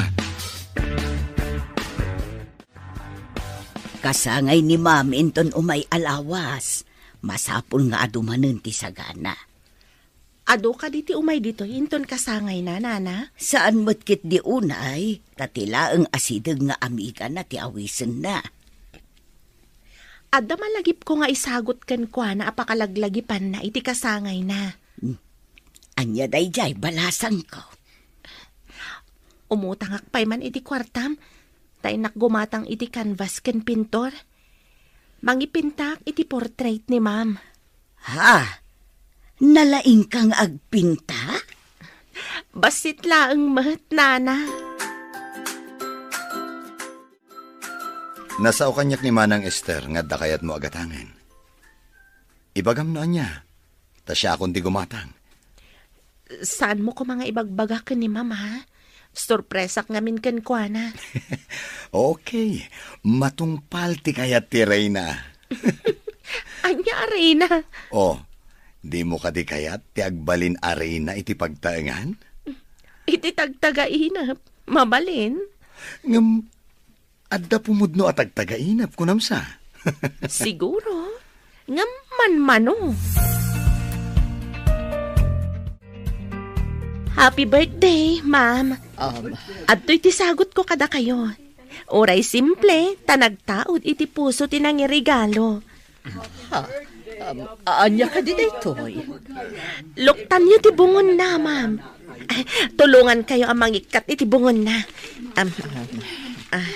Kasangay ni Ma'am inton umay a lawas. Masapul nga adu manen ti sagana. Adu kadi ti umay ditoy inton kasangayna, nana? Saan met ketdi unay, ta ti laeng a sideg nga amigana ti awisenna. Adda malagipko nga isagut kenkuana a pakalaglagipanna iti kasangayna. Hmm. Ania daydiay, balasangko? Umutangak pay man iti kuartam, ta innak gumatang iti canvas ken pintor. Mangipintak iti portrait ni Ma'am. Ha? Nalaingka nga agpinta? Bassit laeng met, nana. Nasao kaniak ni Manang Ester nga adda kayatmo a gatangen. Ibagam no ania, ta siakon ti gumatang. Saanmo koma nga ibagbaga ken ni Ma'am, ha? Sorpresak ngamin kenkuana. Okay, matungpal ti kayat ti reyna. Ania a reyna? Oh, dimo kadi kayat ti agbalin a reyna iti pagtaengan? Iti tagtagainep, mabalin. Ngem, adda pumudno a tagtagainep, kunam sa? Siguro. Ngem manmano. Happy birthday, ma'am. Um, Adtoy ti sagutko kadakayo. Uray simple, ta nagtaud iti puso ti nangiregalo. Ha? Um, ania kadi daytoy? Luktanyo ti bungonna, ma'am. Ay, tulongankayo a mangikkat iti bungonna. Um, ah.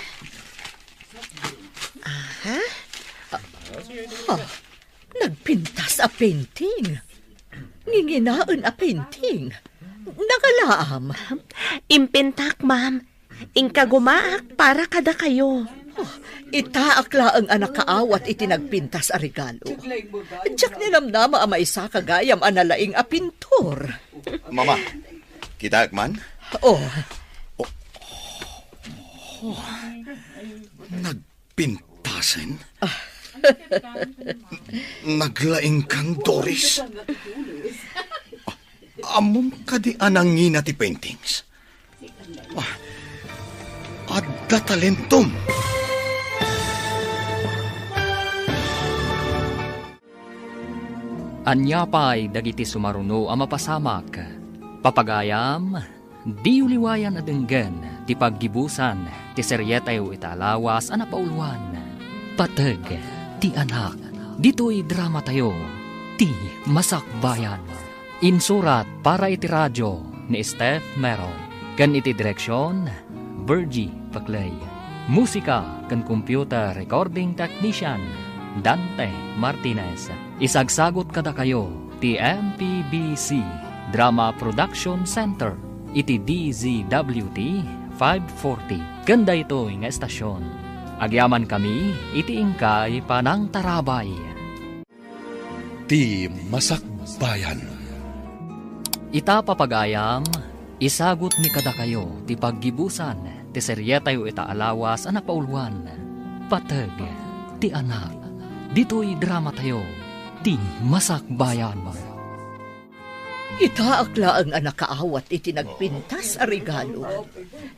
Aha. Ah, ha? Nagpintas a painting. Nginginaen a painting. Nagalaam. Impintak, ma'am. Inkagumaak para kadakayo. Oh, itaak laeng a nakaawat iti nagpintas a regalo. Diak ninamnama a maisaka gayam a nalaing a pintor. Mama, kitaek man? Oh. Oh. Oh. Nagpintasen? Naglaing kan, Doris? Ammom kadi a nangina ti paintings? Ah, adda talentom. Ania pay dagiti sumaruno a mapasamak? Papagayam, diyo liwayan a denggen ti paggibusan ti serietayo ita a lawas a napauluan, Pateg ti Anak. Ditoy dramatayo, Ti Masakbayan. Insurat para iti radio ni Steph Mero ken iti direksion, Virgie Paclay. Musika ken computer recording technician, Dante Martinez. Isagsagot kadakayo ti M P B C Drama Production Center iti D Z W T five forty. Ken daytoy nga estasion, agyamankami iti inkay panangtarabay. Ti Masakbayan. Ita, papagayam, isagutmi kadakayo ti paggibusan ti serietayo ita a lawas a napauluan, Pateg ti Anak. Ditoy dramatayo, Ti Masakbayan. Itaak laeng a nakaawat iti nagpintas a regalo.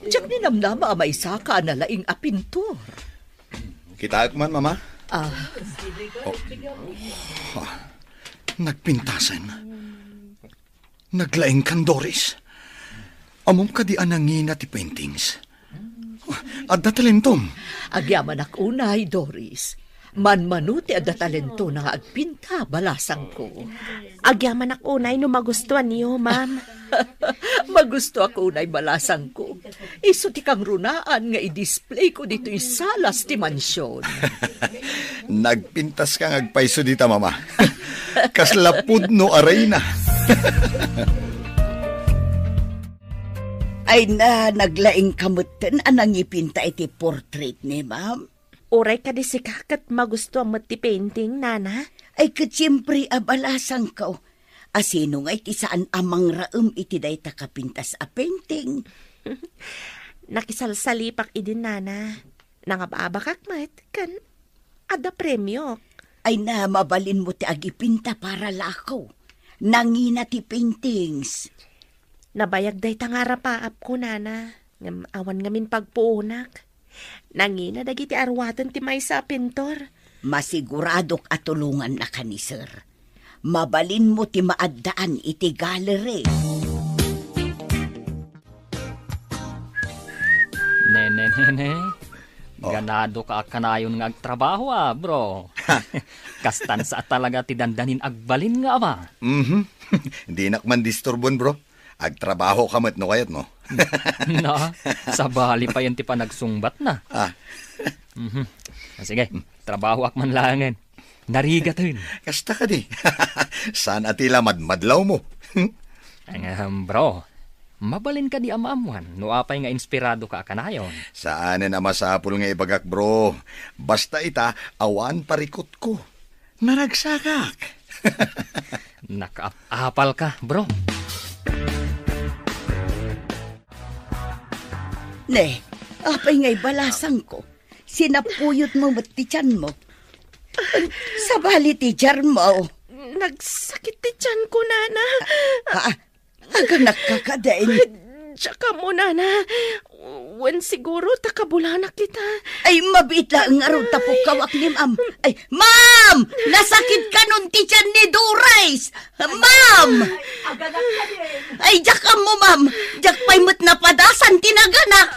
Diak ninamnama a maysaka a nalaing a pintor. Kitaek man, Mama. Ah. Oh. Ah. Nagpintasen. Naglaingkan, Doris. Ammom kadi a nangina ti paintings? Adda talentom. Agyamanak unay, Doris. Manmano ti adda talentona nga agpinta, balasangko. Agyamanak unay no magustuanyo, ma'am. Magustuak unay, balasangko. Isu ti kangrunaan nga i-displayko ditoy salas ti mansion. Nagpintaska nga agpayso dita, Mama. Kasla pudno a reyna. Ay na, naglaingka metten a nangipinta iti portrait ni ma'am. Uray kadi sika ket magustuam met ti painting, nana? Ay, ket siempre a, balasangko. A sino ngay ti saan a mangraem iti dayta kapintas a painting? Nakisalsalipak idin, nana. Nangab-abakak met, ken adda premiok. Ay na, mabalinmo ti agipinta para lako. Nangina ti paintings. Nabayag dayta nga arapaapko, nana, ngem awan ngamin pagpuonak. Nangina dagiti aruaten ti maysa a pintor. Masiguradok a tulongannaka ni Sir. Mabalinmo ti maaddaan iti gallery. Ne, ne, ne, ne. Oh. Ganadoka a kanayon nga agtrabaho, a, bro. Kastan sa talaga ti dandanin agbalin nga ama. Mhm. Dinak man disturbon, bro. Agtrabahoka met no kayatmo. No, sabali payen ti panagsungbatna. Ah. Mhm. Ah, sige, trabahoak man laengen. Narigaten. Kasta kadi. Saan a ti la madmadlawmo? Ahem, bro. Mabalin kadi a maammuan no apay nga inspiradoka a kanayon? Saanen a masapul nga ibagak, bro. Basta ita, awan parikutko. Naragsakak. Nakaap-apalka, bro. Ne, apay ngay balasangko? Sinapuyotmo met ti tianmo. Sabali ti tiarmo. Nagsakit ti tianko, nana. Ah, aganakka kadin? Diak ammo, nana. Wen siguro ta kabulanak ita. Ay, mabiit laeng ngarud ta pukkawak ni ma'am. Ay, ma'am! Nasakit kanon ti tian ni Doris! Ma'am! Ay, diak ammo, ma'am. Diak pay met napadasan ti naganak.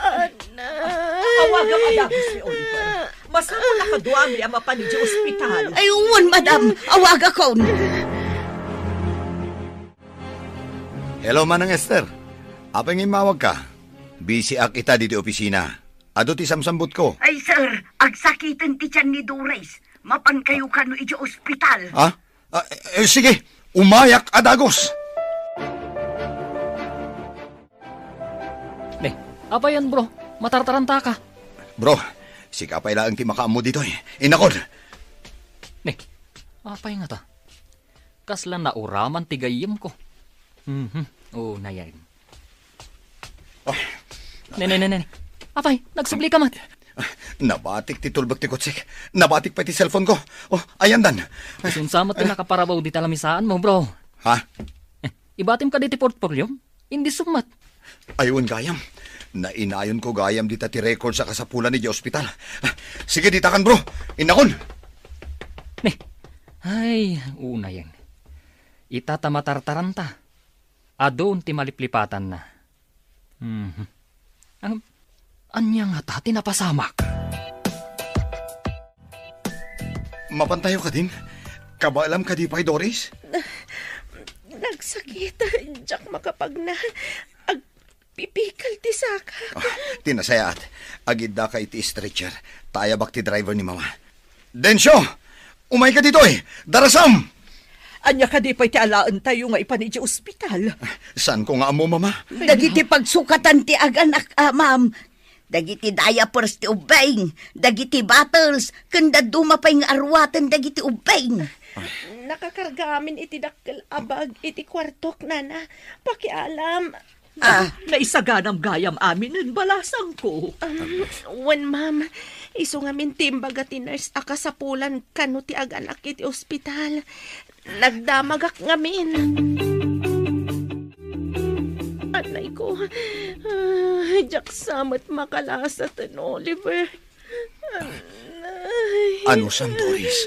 Awagam a dagus ni Oliver. Masapul a kaduami a mapan idiay ospital. Ay, wen, madam. Awagakon. Hello, Manang Esther. Apay nga immawagka? Busy ak ita ditoy opisina. Adu ti samsambutko. Ay, sir, agsakiten ti tian ni Doris. Mapankayo kano idiay ospital. Ha? Ah, eh, sige, umayak a dagus. Ne, apayen, bro? Matartarantaka. Bro, sika pay laeng ti makaammo ditoy. Innakon. Ne, apay ngata? Kasla nauraman ti gayyemko. Mhm. Unayen. Oh. Ne, ne, ne, ne. Apay, nagsublika met. Ah, nabatik ti tulbek ti kotsek. Nabatik pay ti cellphone ko. Oh, ayandan. Isunsa met ti nakaparabaw dita lamisaanmo, bro? Ha? Eh, ibatim kadi ti portfolio? Indi summat. Ay, wen gayam. Nainayonko gayam dita ti records a kasapulan idiay ospital. Ah, sige, ditakan, bro. Innakon. Ne. Ay, unayen. Ita ta matartaranta. Adun ti maliplipatanna. Mhm. Ang, ania ngata ti napasamak? Mapantayo kadin? Kabaelam kadi pay, Doris? Nagsakit. Diak makapagna. Agpipikal ti saka. Ah, ti nasayaat. Agiddaka iti stretcher. Ta ayabak ti driver ni Mama. Dencio! Umayka ditoy! Darasam! Ania kadi pay ti alaentayo nga ipan idiay ospital? Saanko nga ammo, Mama. Dagiti pagsukatan ti aganak, a, ma'am. Dagiti diapers ti ubbing, dagiti bottles, ken dadduma pay nga aruaten dagiti ubbing. Nakakarga amin iti dakkel a bag iti kuartok, Nana. Pakialam. Ah. Naisaganam gayam aminen, balasangko. Um, wen, ma'am. Isu ngamin ti imbaga ti nurse a kasapulan kano ti aganak iti ospital. Nagdamagak ngamin. Anay ko, ah, diak sa met makalasaten, Oliver. Anay. Anusam, Doris?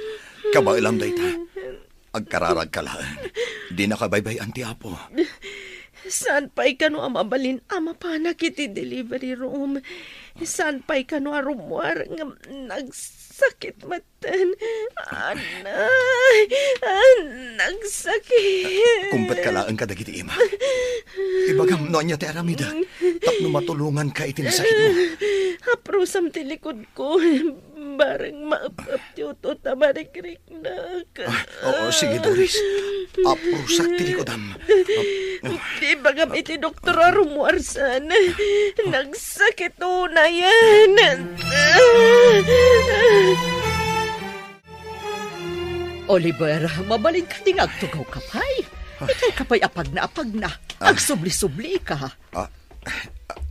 Kabaelam dayta. Agkararagka laeng. Dinaka baybay-an ti Apo. Saan pay kano a mabalin a mapanak iti delivery room? Saan pay kano a rummuar ngem nagsakit met ten, anay, ah, nagsakit. Kumpetka laeng kadagiti ima. Ibagam no ania ti aramidek tapno matulonganka iti nasakitmo. Aprusam ti likod ko, bareng maep-ep ti utut a marikriknak. Ah, oo, sige, Doris. Aprusak ti likodam. Ah, oh. Di bagam iti doktor a rummuarsan. Nagsakit unayen. Oliver, mabalin kadi nga agtugawka pay? Ah. Itay ka pay apagna-apagna. Ah. Agsubli-sublika. Ah,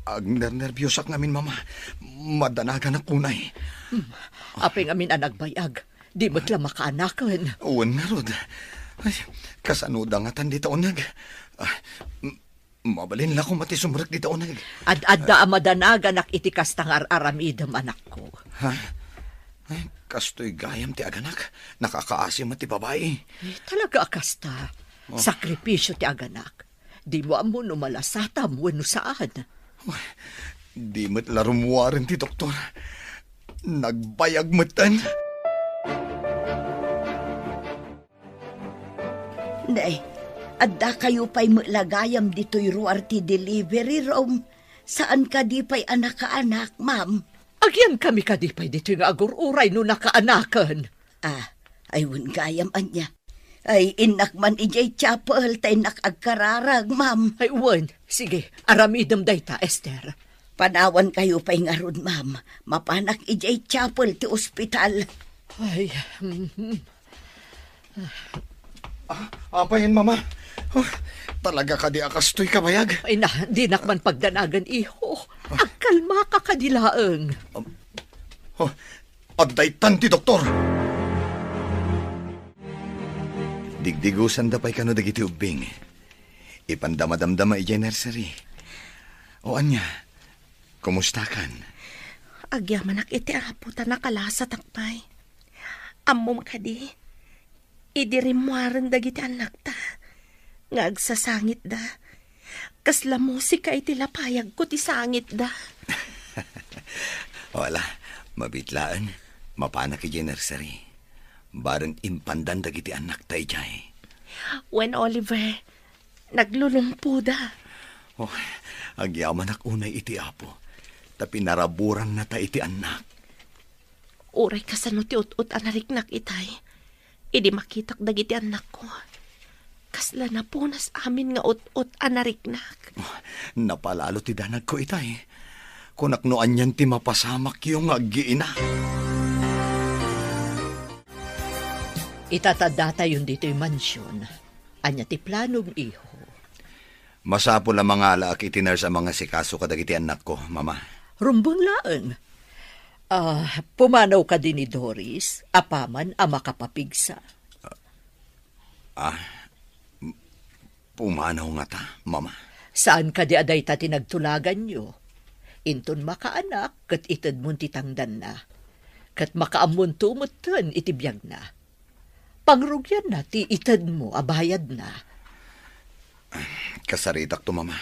agnernerbiosak ngamin, Mama. Madanaganak unay. Hmm. Apay ngamin a nagbayag? Di met la makaanaken. Wen ngarud. Ay, kasano da ngatan dita uneg? Ah, m-, mabalin la koma ti sumrek dita uneg. Ad-adda a madanaganak iti kasta nga ar-aramidem, anakko. Ha? Ay, kastoy gayam ti aganak. Nakakaasi met ti babai. Eh, talaga a kasta. Oh. Sakripisio ti aganak. Dimo ammo no malasatam wenno saan. Uy, di met la rummuaren ti doktor. Nagbayag metten. Nay, adda kayo pay met la gayam ditoy ruar ti delivery room. Saan kadi pay a nakaanak, ma'am? Agyan kami kadi pay ditoy nga agur-uray no nakaanaken? Ah, ay wen gayam ania. Ay, innak man idiay chapel ta innak agkararag, ma'am. Ay, wen. Sige, aramidem dayta, Esther. Panawan kayo pay ngarud, ma'am. Mapanak idiay chapel ti ospital. Ay, mhm. Ah, apay, Mama? Oh, talaga kadi a kastoy kabayag? Ay na, dinak man pagdanagan, iho. Ah. Agkalmaka kadi laeng. Um, oh, Adda itan ti doktor. Digdigusanda pay kano dagiti ubbing. Ipanda madamdama idiay nursery. O ania, kumustakan? Agyamanak iti Apo ta nakalasatak pay. Ammom kadi, idi rimmuaren dagiti annakta nga agsasangitda, kasla musika iti lapayagko ti sangitda. Wala, mabiit laeng. Mapanak idiay nursery. Bareng impandan dagiti annakta idiay. Wen, Oliver, naglulumpoda. Oh, agyamanak unay iti Apo, ta pinaraburannata iti annak. Uray kasano ti ut-ot a nariknak itay, idi makitak dagiti annakko, kasla napunas amin nga ut-ot a nariknak. Napalalo ti danagko itay. Kunak no anian ti mapasamakyo nga aggiina. Itatadatayon ditoy mansion. Ania ti planom, iho? Masapul a mangalaak iti nurse a mangasikaso kadagiti annakko, Mama. Rumbeng laeng. Ah, pumanaw kadi ni Doris, apaman a makapapigsa. Ah, m-, pumanaw ngata, Mama? Saan kadi a dayta ti nagtulaganyo? Inton makaanak, ket itedmon ti tangdanna. Ket makaammonto metten iti biagna. Pangrugianna ti itedmo a bayadna. Kasaritakto, Mama,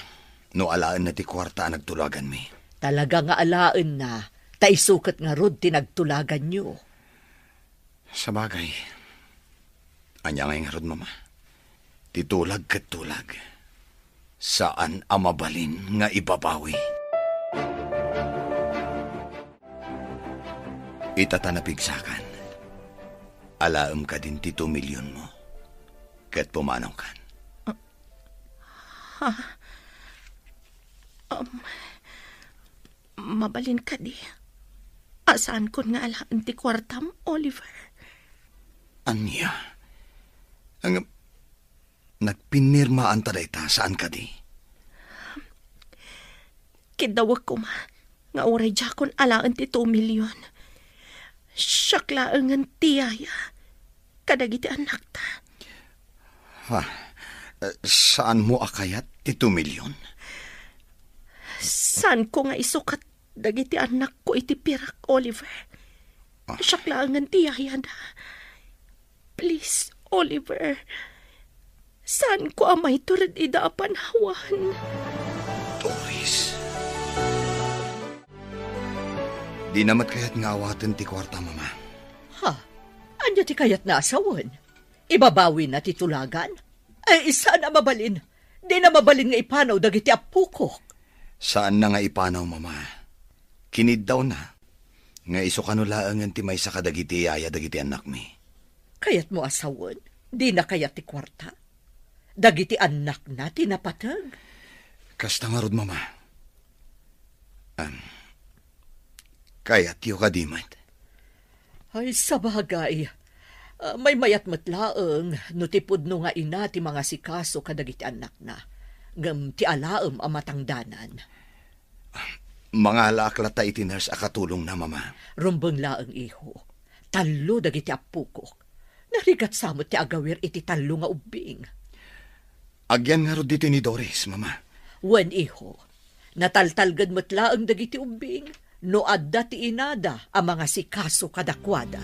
no alaenna ti kuarta a nagtulaganmi. Talaga nga alaenna, ta isu ket ngarud ti nagtulaganyo. Sabagay, ania ngay ngarud, Mama? Ti tulag ket tulag. Saan a mabalin nga ibabawi. Ita ta napigsakan. Alaem kadin ti two million mo. ket pumanawkan. Ha? Um, mabalin kadi a saankon nga alaen ti kuartam, Oliver? Ania? Ang nagpinirmaanta dayta, saan kadi? Kiddawek koma nga uray diakon alaen ti two million. Siak laengen ti yaya kadagiti annakta. Ha? Eh, saanmo a kayat ti two million? Saanko nga isukat dagiti annakko iti pirak, Oliver. Ah. Siak laengen ti yayada. Please, Oliver. Saanko a maitured ida a panawan. Doris. Dina met kayat nga awaten ti kuarta, Mama. Ha? Ania ti kayatna a sawen? Ibabawina ti tulagan? Ay, saan a mabalin. Dina mabalin nga ipanaw dagiti appokok. Saanna nga ipanaw, Mama. Kiniddawna nga isu kano laengen ti maysa kadagiti yaya dagiti annakmi. Kayatmo a sawen? Dina kayat ti kuarta? Dagiti annakna ti napateg? Kasta ngarud, Mama. Am, kayatyo kadi met? Ay, sabagay. Ah, maymayat met laeng no ti pudno nga ina ti mangasikaso kadagiti annakna, ngem ti alaem a matangdanan. Mangalaak latta iti nurse a katulongna, Mama. Rumbeng laeng, iho. Tallo dagiti appokok. Narigat sa met ti agawir iti tallo nga ubbing. Agyan ngarud ditoy ni Doris, Mama. Wen, iho. Nataltalged met laeng dagiti ubbing no adda ti inada a mangasikaso kadakuada.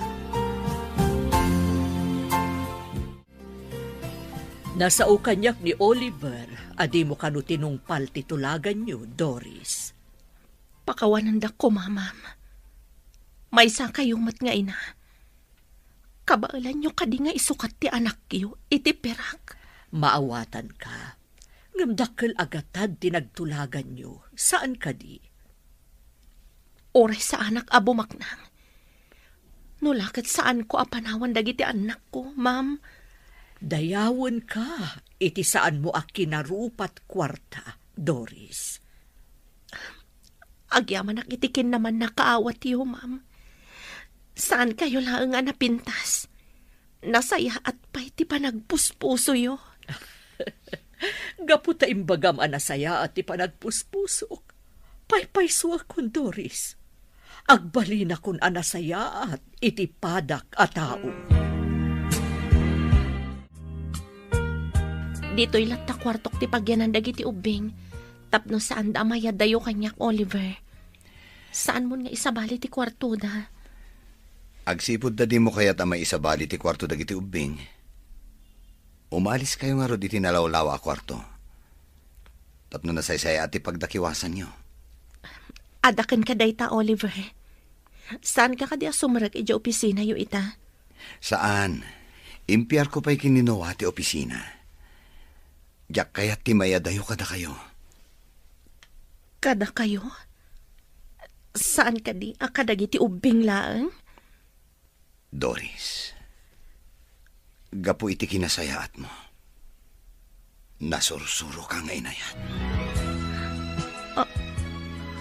Nasao kaniak ni Oliver a dimo kano tinungpal ti tulaganyo, Doris. Pakawanendak koma, ma'am. Maysakayo met nga ina. Kabaelanyo kadi nga isukat ti anakyo iti pirak? Maawatanka. Ngem dakkel a gatad ti nagtulaganyo, saan kadi? Uray saanak a bumaknang. No la ket saanko a panawan dagiti annakko, ma'am. Dayawenka iti saanmo a kinarupat kuarta, Doris. Agyamanak iti kinamannakaawatyo, ma'am. Saankayo laeng a napintas. Nasayaat pay ti panagpuspusoyo. Gapu ta imbagam a nasayaat ti panagpuspusok, paypaysuakon, Doris. Agbalinakon a nasayaat iti padak a tao. Ditoy latta kuartok ti pagyanan dagiti ubbing, tapno saanda a mayadayo kaniak, Oliver. Saanmon nga isabali ti kuartoda? Agsipud ta dimo kayat a maisabali ti kuarto dagiti ubbing, umaliskayo ngarud iti nalawlawa a kuarto. Tapno nasaysayaat ti pagdakiwasanyo. Adda kenka dayta, Oliver. Saanka kadi a sumrek idiay opisinayo ita? Saan. Impiarko pay ken ni Noah ti opisina. Diak kayat ti mayadayo kadakayo. Kadakayo? Saan kadi a kadagiti ubbing laeng? Doris, gapu iti kinasayaatmo, nasursuroka nga inayat. Ah,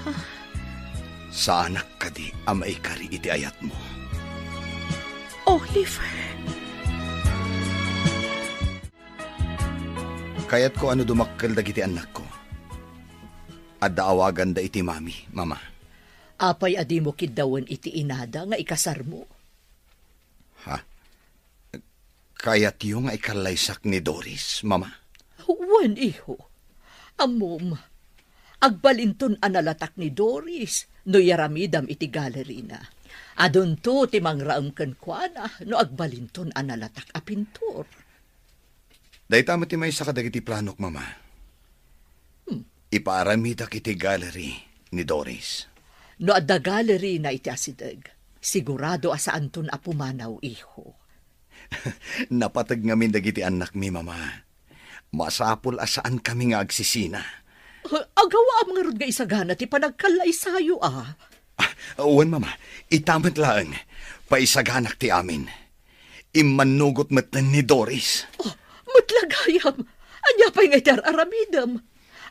ah. Saanak kadi a maikari iti ayatmo. Oliver. Kayatko a no dumakkel dagiti annakko, adda awaganda iti mami, mama. Apay a dimo kiddawen iti inada nga ikasarmo? Ha? Kayatyo nga ikallaysak ni Doris, mama? Wen, iho. Ammom, agbalinton a nalatak ni Doris no iyaramidam iti galerina. Adunto ti mangraem kenkuana no agbalinton a nalatak a pintor. Dayta met ti maysa kadagiti planok, mama. Hmm. Ipaaramidak iti gallery ni Doris. No adda gallery na iti asideg, sigurado a saanton a pumanaw, iho. Napateg ngamin dagiti annakmi, mama. Masapul a saankami nga agsisina. Ah, agawaam ngarud nga isagana ti panagkallaysayo, a? Ah, wen, mama. Ita met laeng. Paisaganak ti amin. Immannugot metten ni Doris. Oh, Met la gayam, ania pay nga iti ar-aramidem?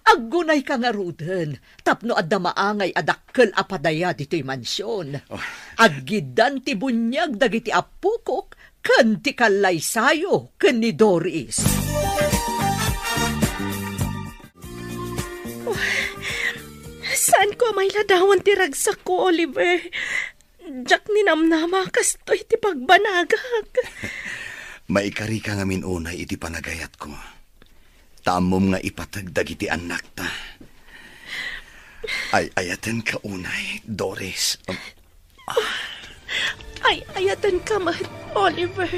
Aggunayka ngaruden tapno adda maangay a dakkel a padaya ditoy mansion. Oh. Aggiddan ti buniag dagiti appokok ken ti kallaysayo ken ni Doris. Saanko a mailadawan ti ragsakko, Oliver. Diak ninamnama kastoy ti pagbanagak. Maikarika ngamin unay iti panagayatko. Ta ammom nga ipateg dagiti annakta. Ay-ayatenka unay, Doris. Ay-ayatenka met, Oliver.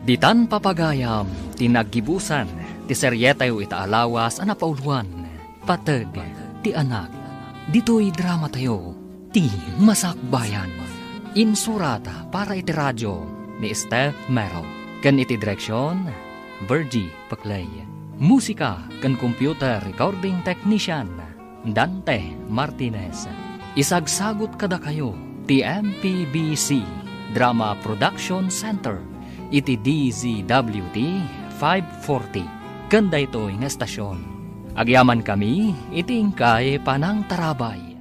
Ditan papagayam ti naggibusan ti serietayo ita a lawas a napauloan, Pateg ti Anak. Ditoy dramatayo, Ti Masakbayan. Insurat para iti radio ni Steph Mero. Ken iti direksion, Virgie Paclay. Musika ken computer recording technician, Dante Martinez. Isagsagut kadakayo ti M P B C Drama Production Center iti D Z W T five forty ken daytoy nga estasion. Agyamankami iti inkay panangtarabay.